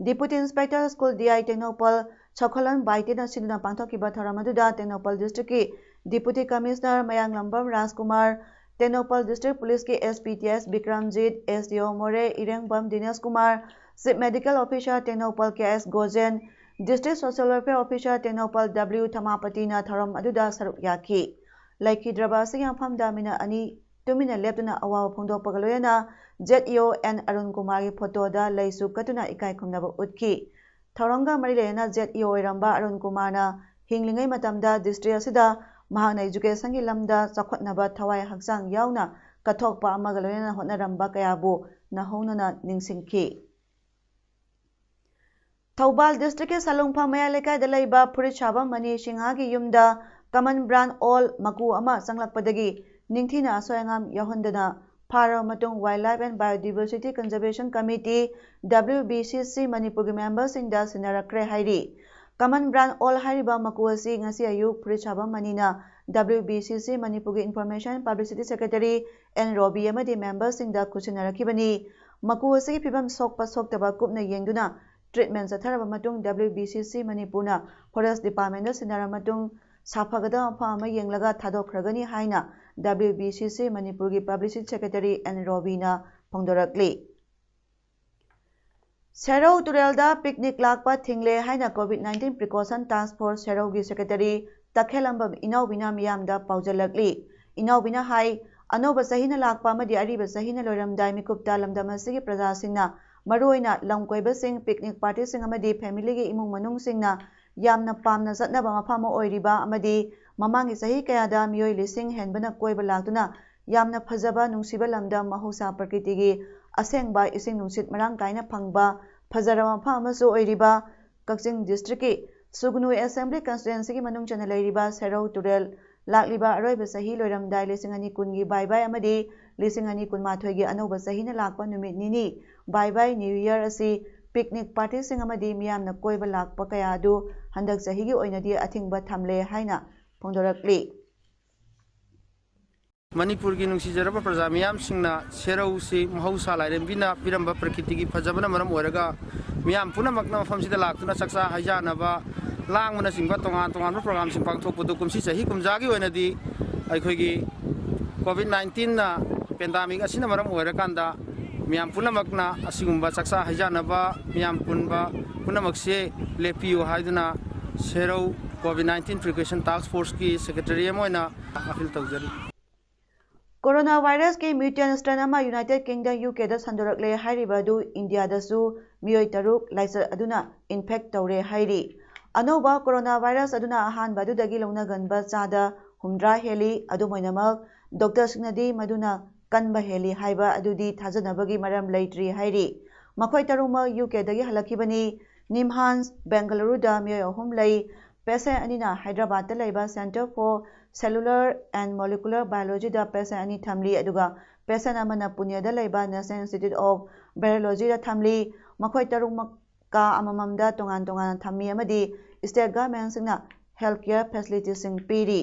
Deputy inspector school D I Tengnoupal Sokholon ꯕꯥꯏꯇꯦꯅ ꯁꯤꯟꯗꯨꯅ ꯄꯥꯡꯊꯣꯛꯈꯤꯕ ꯊꯧꯔꯝ ꯑꯗꯨꯗ ꯇꯦꯡꯅꯧꯄꯜ ꯗꯤꯁꯇ꯭ꯔꯤꯛꯀꯤ deputy commissioner Mayanglambam Rajkumar, Tengnoupal district ꯄꯨꯂꯤꯁꯀꯤ ꯑꯦꯁ ꯄꯤ ꯇꯤ ꯑꯦꯁ ꯕꯤꯀ꯭ꯔꯝꯖꯤꯠ, ꯑꯦꯁ D O Moreh Irengbam Dinesh Kumar, chief medical officer Tengnoupal K S Gojen, district social welfare officer Tengnoupal W ꯊꯃꯥꯄꯇꯤꯅ ꯊꯧꯔꯝ ꯑꯗꯨꯗ ꯁꯔꯨꯛ ꯌꯥꯈꯤ꯫ ꯂꯩꯈꯤꯗ꯭ꯔꯕ ꯑꯁꯤꯒꯤ ꯃꯐꯝꯗ ꯃꯤꯅꯠ ꯑꯅꯤ ꯇꯨꯃꯤꯟꯅ ꯂꯦꯞꯇꯨꯅ ꯑꯋꯥꯕ ꯐꯣꯡꯗꯣꯛꯄꯒ ꯂꯣꯏꯅꯅ ꯖꯦꯠ ꯏ ꯑꯣ ꯑꯦꯟ ꯑꯔꯨꯟ ꯀꯨꯃꯥꯔꯒꯤ ꯐꯣꯇꯣꯗ ꯂꯩꯁꯨ ꯀꯠꯇꯨꯅ ꯏꯀꯥꯏ ꯈꯨꯝꯅꯕ ꯎꯠꯈꯤ꯫ ꯊꯧꯔꯝꯒ ꯃꯔꯤ ꯂꯩꯅꯅ ꯖꯦꯠ ꯏ ꯑꯣ ꯑꯣꯏꯔꯝꯕ ꯑꯔꯨꯟ ꯀꯨꯃꯥꯔꯅ ꯍꯤꯡꯂꯤꯉꯩ ꯃꯇꯝꯗ ꯗꯤꯁꯇ꯭ꯔꯤꯛ ꯑꯁꯤꯗ ꯃꯍꯥꯛꯅ ꯏꯖꯨꯀꯦꯁꯟꯒꯤ ꯂꯝꯗ ꯆꯥꯎꯈꯠꯅꯕ ꯊꯋꯥꯏ ꯍꯛꯆꯥꯡ ꯌꯥꯎꯅ ꯀꯠꯊꯣꯛꯄ ꯑꯃꯒ ꯂꯣꯏꯅꯅ ꯍꯣꯠꯅꯔꯝꯕ ꯀꯌꯥꯕꯨ ꯅꯧꯍꯧꯅꯅ ꯅꯤꯡꯁꯤꯡꯈꯤ꯫ ꯊꯧꯕꯥꯜ ꯗꯤꯁꯇ꯭ꯔꯤꯛꯀꯤ ꯁꯂꯨꯡꯐꯝ ꯃꯌꯥꯏ ꯂꯩꯀꯥꯏꯗ ꯂꯩꯕ ꯐꯨꯔꯤꯠ ꯁꯥꯕ ꯃꯅꯤ ꯁꯤꯡꯍꯥꯒꯤ ꯌꯨꯝꯗ ꯀꯃꯟ ꯕ꯭ꯔꯥꯟ ꯑꯣꯜ ꯃꯀꯨ ꯑꯃ ꯆꯪꯂꯛꯄꯗꯒꯤ ꯅꯤꯡꯊꯤꯅ ꯑꯁꯣꯏ ꯑꯉꯥꯝ ꯌꯥꯎꯍꯟꯗꯅ ꯐꯥꯔꯕ ꯃꯇꯨꯡ Wildlife and Biodiversity Conservation Committee, W B C C, ꯃꯅꯤꯄꯨꯔꯒꯤ ꯃꯦꯝꯕꯔꯁꯤꯡꯗ ꯁꯤꯟꯅꯔꯛꯈ꯭ꯔꯦ ꯍꯥꯏꯔꯤ꯫ ꯀꯃꯟ ꯕ꯭ꯔꯥꯟ ꯑꯣꯜ ꯍꯥꯏꯔꯤꯕ ꯃꯀꯨ ꯑꯁꯤ ꯉꯁꯤ ꯑꯌꯨꯛ ꯐꯨꯔꯤꯠ ꯁꯥꯕ ꯃꯅꯤꯅ W B C C ꯃꯅꯤꯄꯨꯔꯒꯤ Information Publicity Secretary and Robi ꯑꯃꯗꯤ ꯃꯦꯝꯕꯔꯁꯤꯡꯗ ꯈꯨꯠꯁꯤꯟꯅꯔꯛꯈꯤꯕꯅꯤ꯫ ꯃꯀꯨ ꯑꯁꯤꯒꯤ ꯐꯤꯕꯝ ꯁꯣꯛꯄ ꯁꯣꯛꯇꯕ ꯀꯨꯞꯅ ꯌꯦꯡꯗꯨꯅ treatment ꯆꯠꯊꯔꯕ ꯃꯇꯨꯡ W B C C ꯃꯅꯤꯄꯨꯔꯅ Forest Department ꯁꯤꯟꯅꯔꯕ ꯃꯇꯨꯡ ꯁꯥꯐꯒꯗꯕ ꯃꯐꯝ ꯑꯃ ꯌꯦꯡꯂꯒ ꯊꯥꯗꯣꯛꯈ꯭ꯔꯒꯅꯤ ꯍꯥꯏꯅ W B C C ꯃꯅꯤꯄꯨꯔꯒꯤ Publicity Secretary ꯑꯦꯟ ꯔꯣꯕꯤꯅ ꯐꯣꯡꯗꯣꯔꯛꯂꯤ꯫ ꯁꯦꯔꯧ ꯇꯨꯔꯦꯜꯗ picnic ꯂꯥꯛꯄ ꯊꯤꯡꯂꯦ ꯍꯥꯏꯅ COVID nineteen Precaution Task Force ꯁꯦꯔꯧꯒꯤ Secretary ꯇꯈꯦꯜꯂꯝꯕꯝ ꯏꯅꯥꯎꯕꯤꯅ ꯃꯤꯌꯥꯝꯗ ꯄꯥꯎꯖꯦꯜꯂꯛꯂꯤ꯫ ꯏꯅꯥꯎꯕꯤꯅ ꯍꯥꯏ, ꯑꯅꯧꯕ ꯆꯍꯤꯅ ꯂꯥꯛꯄ ꯑꯃꯗꯤ ꯑꯔꯤꯕ ꯆꯍꯤꯅ ꯂꯣꯏꯔꯝꯗꯥꯏ ꯃꯤꯀꯨꯞꯇ ꯂꯝꯗꯝ ꯑꯁꯤꯒꯤ ꯄ꯭ꯔꯖꯥꯁꯤꯡꯅ, ꯃꯔꯨꯑꯣꯏꯅ ꯂꯝ ꯀꯣꯏꯕꯁꯤꯡ, picnic partyꯁꯤꯡ ꯑꯃꯗꯤ familyꯒꯤ ꯏꯃꯨꯡ ꯃꯅꯨꯡꯁꯤꯡꯅ ꯌꯥꯝꯅ ꯄꯥꯝꯅ ꯆꯠꯅꯕ ꯃꯐꯝ ꯑꯃ ꯑꯣꯏꯔꯤꯕ ꯑꯃꯗꯤ ꯃꯃꯥꯡꯒꯤ ꯆꯍꯤ ꯀꯌꯥꯗ ꯃꯤꯑꯣꯏ ꯂꯤꯁꯤꯡ ꯍꯦꯟꯕꯅ ꯀꯣꯏꯕ ꯂꯥꯛꯇꯨꯅ ꯌꯥꯝꯅ ꯐꯖꯕ ꯅꯨꯡꯁꯤꯕ ꯂꯝꯗꯝ, ꯃꯍꯧꯁꯥ ꯄ꯭ꯔꯀ꯭ꯔꯤꯇꯤꯒꯤ ꯑꯁꯦꯡꯕ ꯏꯁꯤꯡ ꯅꯨꯡꯁꯤꯠ ꯃꯔꯥꯡ ꯀꯥꯏꯅ ꯐꯪꯕ ꯐꯖꯔꯕ ꯃꯐꯝ ꯑꯃꯁꯨ ꯑꯣꯏꯔꯤꯕ ꯀꯛꯆꯤꯡ ꯗꯤꯁꯇ꯭ꯔꯤꯛꯀꯤ ꯁꯨꯒꯅꯨ ꯑꯦꯁꯦꯝꯕ꯭ꯂꯤ ꯀꯟꯁꯇꯤꯇ꯭ꯋꯦꯟꯁꯤꯒꯤ ꯃꯅꯨꯡ ꯆꯟꯅ ꯂꯩꯔꯤꯕ ꯁꯦꯔꯧ ꯇꯨꯔꯦꯜ ꯂꯥꯛꯂꯤꯕ ꯑꯔꯣꯏꯕ ꯆꯍꯤ ꯂꯣꯏꯔꯝꯗꯥꯏ ꯂꯤꯁꯤꯡ ꯑꯅꯤ ꯀꯨꯟꯒꯤ ꯕꯥꯏ ꯕꯥꯏ ꯑꯃꯗꯤ ꯂꯤꯁꯤꯡ ꯑꯅꯤ ꯀꯨꯟꯃꯥꯊꯣꯏꯒꯤ ꯑꯅꯧꯕ ꯆꯍꯤꯅ ꯂꯥꯛꯄ ꯅꯨꯃꯤꯠ ꯅꯤꯅꯤ, ꯕꯥꯏ ꯕꯥꯏ ꯅ꯭ꯌꯨ ꯏꯌꯔ ꯑꯁꯤ ꯄꯤꯛꯅꯤꯛ ꯄꯥꯔꯇꯤꯁꯤꯡ ꯑꯃꯗꯤ ꯃꯤꯌꯥꯝꯅ ꯀꯣꯏꯕ ꯂꯥꯛꯄ ꯀꯌꯥ ꯑꯗꯨ ꯍꯟꯗꯛ ꯆꯍꯤꯒꯤ ꯑꯣꯏꯅꯗꯤ ꯑꯊꯤꯡꯕ ꯊꯝꯂꯦ ꯍꯥꯏꯅ ꯐꯣꯡꯗꯣꯔꯛꯂꯤ꯫ ꯃꯅꯤꯄꯨꯔꯒꯤ ꯅꯨꯡꯁꯤꯖꯔꯕ ꯄ꯭ꯔꯖꯥ ꯃꯤꯌꯥꯝꯁꯤꯡꯅ ꯁꯦꯔꯧꯁꯤ ꯃꯍꯧꯁꯥ ꯂꯥꯏꯔꯦꯝꯕꯤꯅ ꯄꯤꯔꯝꯕ ꯄ꯭ꯔꯀ꯭ꯔꯤꯇꯤꯒꯤ ꯐꯖꯕꯅ ꯃꯔꯝ ꯑꯣꯏꯔꯒ ꯃꯤꯌꯥꯝ ꯄꯨꯝꯅꯃꯛꯅ ꯃꯐꯝꯁꯤꯗ ꯂꯥꯛꯇꯨꯅ ꯆꯥꯛꯆꯥ ꯍꯩꯖꯥꯅꯕ, ꯂꯥꯡꯕꯅꯆꯤꯡꯕ ꯇꯣꯉꯥꯟ ꯇꯣꯉꯥꯟꯕ ꯄ꯭ꯔꯣꯒ꯭ꯔꯥꯝꯁꯤꯡ ꯄꯥꯡꯊꯣꯛꯄꯗꯨ ꯀꯨꯝꯁꯤ ꯆꯍꯤ ꯀꯨꯝꯖꯥꯒꯤ ꯑꯣꯏꯅꯗꯤ ꯑꯩꯈꯣꯏꯒꯤ ꯀꯣꯚꯤꯗ ꯅꯥꯏꯟꯇꯤꯟꯅ ꯄꯦꯟꯗꯥꯃꯤꯛ ꯑꯁꯤꯅ ꯃꯔꯝ ꯑꯣꯏꯔꯀꯥꯟꯗ ꯃꯤꯌꯥꯝ ꯄꯨꯝꯅꯃꯛꯅ ꯑꯁꯤꯒꯨꯝꯕ ꯆꯥꯛꯆꯥ ꯍꯩꯖꯥꯅꯕ, ꯃꯤꯌꯥꯝ ꯄꯨꯟꯕ ꯄꯨꯝꯅꯃꯛꯁꯦ ꯂꯦꯞꯄꯤꯌꯨ ꯍꯥꯏꯗꯨꯅ ꯁꯦꯔꯧ ꯀꯣꯚꯤꯗ ꯅꯥꯏꯟꯇꯤꯟ ꯄ꯭ꯔꯤꯀꯣꯁꯟ ꯇꯥꯛꯁ ꯐꯣꯔꯁꯀꯤ ꯁꯦꯀ꯭ꯔꯦꯇꯔꯤ ꯑꯃ ꯑꯣꯏꯅ ꯑꯄꯤꯜ ꯇꯧꯖꯔꯤ꯫ ꯀꯣꯔꯣꯅꯥ ꯚꯥꯏꯔꯁꯀꯤ ꯃ꯭ꯌꯨꯇꯦꯟ ꯁ꯭ꯇ꯭ꯔꯦꯟ ꯑꯃ ꯌꯨꯅꯥꯏꯇꯦꯗ ꯀꯤꯡꯗꯝ, ꯌꯨ ꯀꯦꯗ ꯁꯟꯗꯣꯔꯛꯂꯦ ꯍꯥꯏꯔꯤꯕ ꯑꯗꯨ ꯏꯟꯗꯤꯌꯥꯗꯁꯨ ꯃꯤꯑꯣꯏ ꯇꯔꯨꯛ ꯂꯥꯏꯆꯠ ꯑꯗꯨꯅ ꯏꯟꯐꯦꯛ ꯇꯧꯔꯦ ꯍꯥꯏꯔꯤ꯫ ꯑꯅꯧꯕ ꯀꯣꯔꯣꯅꯥ ꯚꯥꯏꯔꯁ ꯑꯗꯨꯅ ꯑꯍꯥꯟꯕ ꯑꯗꯨꯗꯒꯤ ꯂꯧꯅꯒꯟꯕ ꯆꯥꯗ ꯍꯨꯝꯗ꯭ꯔꯥ ꯍꯦꯜꯂꯤ꯫ ꯑꯗꯨꯝ ꯑꯣꯏꯅꯃꯛ, ꯗꯣꯛꯇꯔꯁꯤꯡꯅꯗꯤ ꯃꯗꯨꯅ ꯀꯟꯕ ꯍꯦꯜꯂꯤ ꯍꯥꯏꯕ ꯑꯗꯨꯗꯤ ꯊꯥꯖꯅꯕꯒꯤ ꯃꯔꯝ ꯂꯩꯇ꯭ꯔꯤ ꯍꯥꯏꯔꯤ꯫ ꯃꯈꯣꯏ ꯇꯔꯨꯛꯃꯛ ꯌꯨ ꯀꯦꯗꯒꯤ ꯍꯜꯂꯛꯈꯤꯕꯅꯤ꯫ ꯅꯤꯝꯍꯥꯟꯁ ꯕꯦꯡꯒꯂꯨꯔꯨꯗ ꯃꯤꯑꯣꯏ ꯑꯍꯨꯝ ꯂꯩ꯫ ꯄꯦꯁꯦꯟ ꯑꯅꯤꯅ ꯍꯥꯏꯗ꯭ꯔꯕꯥꯗꯇ ꯂꯩꯕ Centre for Cellular and Molecular Biologyꯗ ꯄꯦꯁꯦꯟ ꯑꯅꯤ ꯊꯝꯂꯤ, ꯑꯗꯨꯒ ꯄꯦꯁꯦꯟ ꯑꯃꯅ ꯄꯨꯅꯦꯗ ꯂꯩꯕ National Institute of Virologyꯗ ꯊꯝꯂꯤ꯫ ꯃꯈꯣꯏ ꯇꯔꯨꯛꯃꯛ ꯀꯥ ꯑꯃꯃꯝꯗ ꯇꯣꯉꯥꯟ ꯇꯣꯉꯥꯟꯅ ꯊꯝꯃꯤ ꯑꯃꯗꯤ ꯁ꯭ꯇꯦꯠ ꯒꯚꯔꯟꯃꯦꯟꯠꯁꯤꯡꯅ ꯍꯦꯜꯊ ꯀꯦꯌꯔ ꯐꯦꯁꯤꯂꯤꯇꯤꯁꯤꯡ ꯄꯤꯔꯤ꯫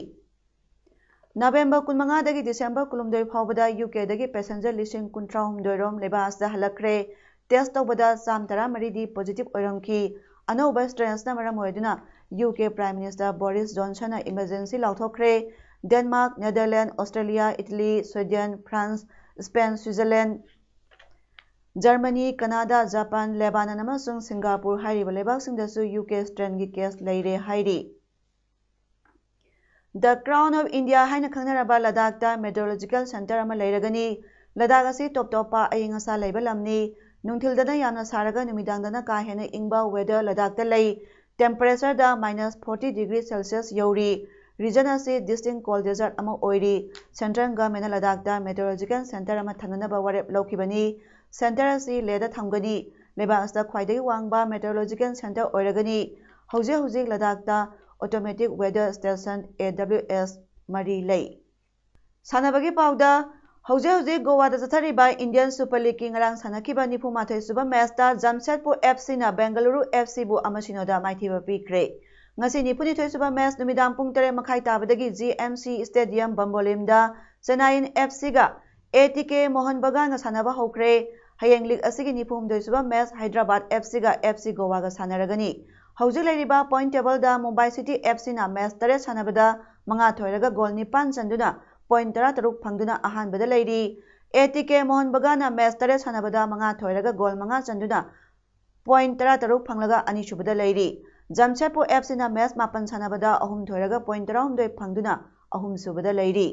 ꯅꯕꯦꯝꯕꯔ ꯀꯨꯟꯃꯉꯥꯗꯒꯤ ꯗꯤꯁꯦꯝꯕꯔ ꯀꯨꯟꯍꯨꯝꯗꯣꯏ ꯐꯥꯎꯕꯗ ꯌꯨ ꯀꯦꯗꯒꯤ ꯄꯦꯁꯦꯟꯖꯔ ꯂꯤꯁꯤꯡ ꯀꯨꯟꯊ꯭ꯔꯥꯍꯨꯝꯗꯣꯏ ꯔꯣꯝ ꯂꯩꯕꯥꯛ ꯑꯁꯤꯗ ꯍꯜꯂꯛꯈ꯭ꯔꯦ꯫ ꯇꯦꯁ ꯇꯧꯕꯗ ꯆꯥꯝ ꯇꯔꯥꯃꯔꯤꯗꯤ ꯄꯣꯖꯤꯇꯤꯚ ꯑꯣꯏꯔꯝꯈꯤ꯫ ꯑꯅꯧꯕ ꯁ꯭ꯇ꯭ꯔꯦꯟꯁꯅ ꯃꯔꯝ ꯑꯣꯏꯗꯨꯅ U K prime minister Boris ꯖꯣꯟꯁꯟꯅ ꯏꯃꯔꯖꯦꯟꯁꯤ ꯂꯥꯎꯊꯣꯛꯈ꯭ꯔꯦ꯫ Denmark, Netherland, Australia, Italy, Sweden, France, Spain, Switzerland, Germany, Canada, Japan, Lebanon ꯑꯃꯁꯨꯡ ꯁꯤꯡꯒꯥꯄꯨꯔ ꯍꯥꯏꯔꯤꯕ ꯂꯩꯕꯥꯛꯁꯤꯡꯗꯁꯨ ꯌꯨ ꯀꯦ ꯁ꯭ꯇ꯭ꯔꯦꯟꯒꯤ ꯀꯦꯁ ꯂꯩꯔꯦ ꯍꯥꯏꯔꯤ꯫ The Crown of India ꯍꯥꯏꯅ ꯈꯪꯅꯔꯕ ꯂꯗꯥꯈꯇ ꯃꯦꯇꯤꯑꯣꯔꯣꯂꯣꯖꯤꯀꯦꯜ ꯁꯦꯟꯇꯔ ꯑꯃ ꯂꯩꯔꯒꯅꯤ꯫ ꯂꯗꯥꯈ ꯑꯁꯤ ꯇꯣꯞ ꯇꯣꯞꯄ ꯑꯏꯪ ꯑꯁꯥ ꯂꯩꯕ ꯂꯝꯅꯤ꯫ ꯅꯨꯡꯊꯤꯜꯗꯅ ꯌꯥꯝꯅ ꯁꯥꯔꯒ ꯅꯨꯃꯤꯗꯥꯡꯗꯅ ꯀꯥ ꯍꯦꯟꯅ ꯏꯪꯕ ꯋꯦꯗꯔ ꯂꯗꯥꯈꯇ ꯂꯩ꯫ ꯇꯦꯝꯄꯔꯦꯆꯔꯗ ꯃꯥꯏꯅꯁ ꯐꯣꯔꯇꯤ ꯗꯤꯒ꯭ꯔꯤ ꯁꯦꯜꯁꯤꯌꯁ ꯌꯧꯔꯤ꯫ Region ꯑꯁꯤ distinct cold desert ꯑꯃ ꯑꯣꯏꯔꯤ꯫ Central Governmentꯅ ꯂꯗꯥꯈꯇ meteorological center ꯑꯃ ꯊꯝꯅꯅꯕ ꯋꯥꯔꯦꯞ ꯂꯧꯈꯤꯕꯅꯤ꯫ Center ꯑꯁꯤ ꯂꯦꯍꯗ ꯊꯝꯒꯅꯤ꯫ ꯂꯩꯕꯥꯛ ꯑꯁꯤꯗ ꯈ꯭ꯋꯥꯏꯗꯒꯤ ꯋꯥꯡꯕ meteorological center ꯑꯣꯏꯔꯒꯅꯤ꯫ ꯍꯧꯖꯤꯛ ꯍꯧꯖꯤꯛ ꯂꯗꯥꯈꯇ automatic weather station, A W S, ꯃꯔꯤ ꯂꯩ꯫ ꯁꯥꯟꯅꯕꯒꯤ ꯄꯥꯎꯗ, ꯍꯧꯖꯤꯛ ꯍꯧꯖꯤꯛ ꯒꯣꯋꯥꯗ ꯆꯠꯊꯔꯤꯕ Indian Super Leagueꯀꯤ ꯉꯔꯥꯡ ꯁꯥꯟꯅꯈꯤꯕ ꯅꯤꯐꯨ ꯃꯥꯊꯣꯏ ꯁꯨꯕ matchꯇ ꯖꯝꯁꯦꯗꯄꯨꯔ F Cꯅ ꯕꯦꯡꯒꯂꯨꯔꯨ F Cꯕꯨ ꯑꯃ ꯁꯤꯅꯣꯗ ꯃꯥꯏꯊꯤꯕ ꯄꯤꯈ꯭ꯔꯦ꯫ ꯉꯁꯤ ꯅꯤꯐꯨ ꯅꯤꯊꯣꯏ ꯁꯨꯕ match ꯅꯨꯃꯤꯗꯥꯡ ꯄꯨꯡ ꯇꯔꯦꯠ ꯃꯈꯥꯏ ꯇꯥꯕꯗꯒꯤ G M C Stadium ꯕꯝꯕꯣꯂꯤꯝꯗ ꯆꯦꯟꯅꯥꯏꯌꯤꯟ F Cꯒ A T K Mohan ꯕꯒꯥꯟꯒ ꯁꯥꯟꯅꯕ ꯍꯧꯈ꯭ꯔꯦ꯫ ꯍꯌꯦꯡ league ꯑꯁꯤꯒꯤ ꯅꯤꯐꯨ ꯍꯨꯝꯗꯣꯏ ꯁꯨꯕ match Hyderabad F Cꯒ F C ꯒꯣꯋꯥꯒ ꯁꯥꯟꯅꯔꯒꯅꯤ꯫ ꯍꯧꯖꯤꯛ ꯂꯩꯔꯤꯕ point tableꯗ ꯃꯨꯝꯕꯥꯏ ꯁꯤꯇꯤ F Cꯅ match ꯇꯔꯦꯠ ꯁꯥꯟꯅꯕꯗ ꯃꯉꯥ ꯊꯣꯏꯔꯒ goal ꯅꯤꯄꯥꯟ ꯆꯟꯗꯨꯅ point ꯇꯔꯥꯇꯔꯨꯛ ꯐꯪꯗꯨꯅ ꯑꯍꯥꯟꯕꯗ ꯂꯩꯔꯤ꯫ A T K Mohan ꯕꯒꯥꯟꯅ match ꯇꯔꯦꯠ ꯁꯥꯟꯅꯕꯗ ꯃꯉꯥ ꯊꯣꯏꯔꯒ goal ꯃꯉꯥ ꯆꯟꯗꯨꯅ point ꯇꯔꯥꯇꯔꯨꯛ ꯐꯪꯂꯒ ꯑꯅꯤꯁꯨꯕꯗ ꯂꯩꯔꯤ꯫ ꯖꯝꯁꯦꯗꯄꯨꯔ F Cꯅ match ꯃꯥꯄꯟ ꯁꯥꯟꯅꯕꯗ ꯑꯍꯨꯝ ꯊꯣꯏꯔꯒ point ꯇꯔꯥꯍꯨꯝꯗꯣꯏ ꯐꯪꯗꯨꯅ ꯑꯍꯨꯝꯁꯨꯕꯗ ꯂꯩꯔꯤ꯫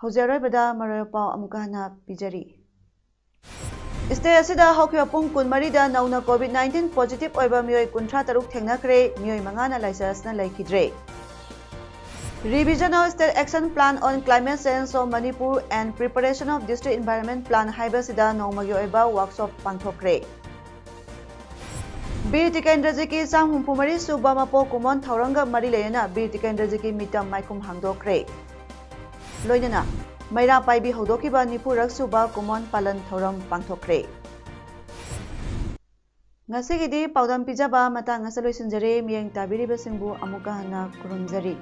ꯍꯧꯖꯤꯛ ꯑꯔꯣꯏꯕꯗ ꯃꯔꯨꯑꯣꯏꯕ ꯄꯥꯎ ꯑꯃꯨꯛꯀ ꯍꯟꯅ ꯄꯤꯖꯔꯤ꯫ State ꯑꯁꯤꯗ ꯍꯧꯈꯤꯕ ꯄꯨꯡ ꯀꯨꯟꯃꯔꯤꯗ ꯅꯧꯅ COVID nineteen positive ꯑꯣꯏꯕ ꯃꯤꯑꯣꯏ ꯀꯨꯟꯊ꯭ꯔꯥ ꯇꯔꯨꯛ ꯊꯦꯡꯅꯈ꯭ꯔꯦ, ꯃꯤꯑꯣꯏ ꯃꯉꯥꯅ ꯂꯥꯏꯆꯠ ꯑꯁꯤꯅ ꯂꯩꯈꯤꯗ꯭ꯔꯦ꯫ Revision of State Action Plan on Climate Change of Manipur and Preparation of District Environment Plan ꯍꯥꯏꯕꯁꯤꯗ ꯅꯣꯡꯃꯒꯤ ꯑꯣꯏꯕ workshop ꯄꯥꯡꯊꯣꯛꯈ꯭ꯔꯦ꯫ ꯕꯤꯔ ꯇꯤꯀꯦꯟꯗ꯭ꯔꯖꯤꯠꯀꯤ ꯆꯥꯝ ꯍꯨꯝꯐꯨ ꯃꯔꯤ ꯁꯨꯕ ꯃꯄꯣꯛ ꯀꯨꯝꯑꯣꯟ ꯊꯧꯔꯝꯒ ꯃꯔꯤ ꯂꯩꯅꯅ ꯕꯤꯔ ꯇꯤꯀꯦꯟꯗ꯭ꯔꯖꯤꯠꯀꯤ ꯃꯤꯇꯝ ꯃꯥꯏꯈꯨꯝ ꯍꯥꯡꯗꯣꯛꯈ꯭ꯔꯦ꯫ ꯂꯣꯏꯅꯅ ꯃꯩꯔꯥ ꯄꯥꯏꯕꯤ ꯍꯧꯗꯣꯛꯈꯤꯕ ꯅꯤꯐꯨꯔꯛ ꯁꯨꯕ ꯀꯨꯝꯑꯣꯟ ꯄꯥꯂꯟ ꯊꯧꯔꯝ ꯄꯥꯡꯊꯣꯛꯈ꯭ꯔꯦ꯫ ꯉꯁꯤꯒꯤꯗꯤ ꯄꯥꯎꯗꯝ ꯄꯤꯖꯕ ꯃꯇꯥꯡ ꯑꯁꯤꯗ ꯂꯣꯏꯁꯤꯟꯖꯔꯦ꯫ ꯃꯤꯠꯌꯦꯡ ꯇꯥꯕꯤꯔꯤꯕꯁꯤꯡꯕꯨ ꯑꯃꯨꯛꯀ ꯍꯟꯅ ꯈꯨꯔꯨꯝꯖꯔꯤ꯫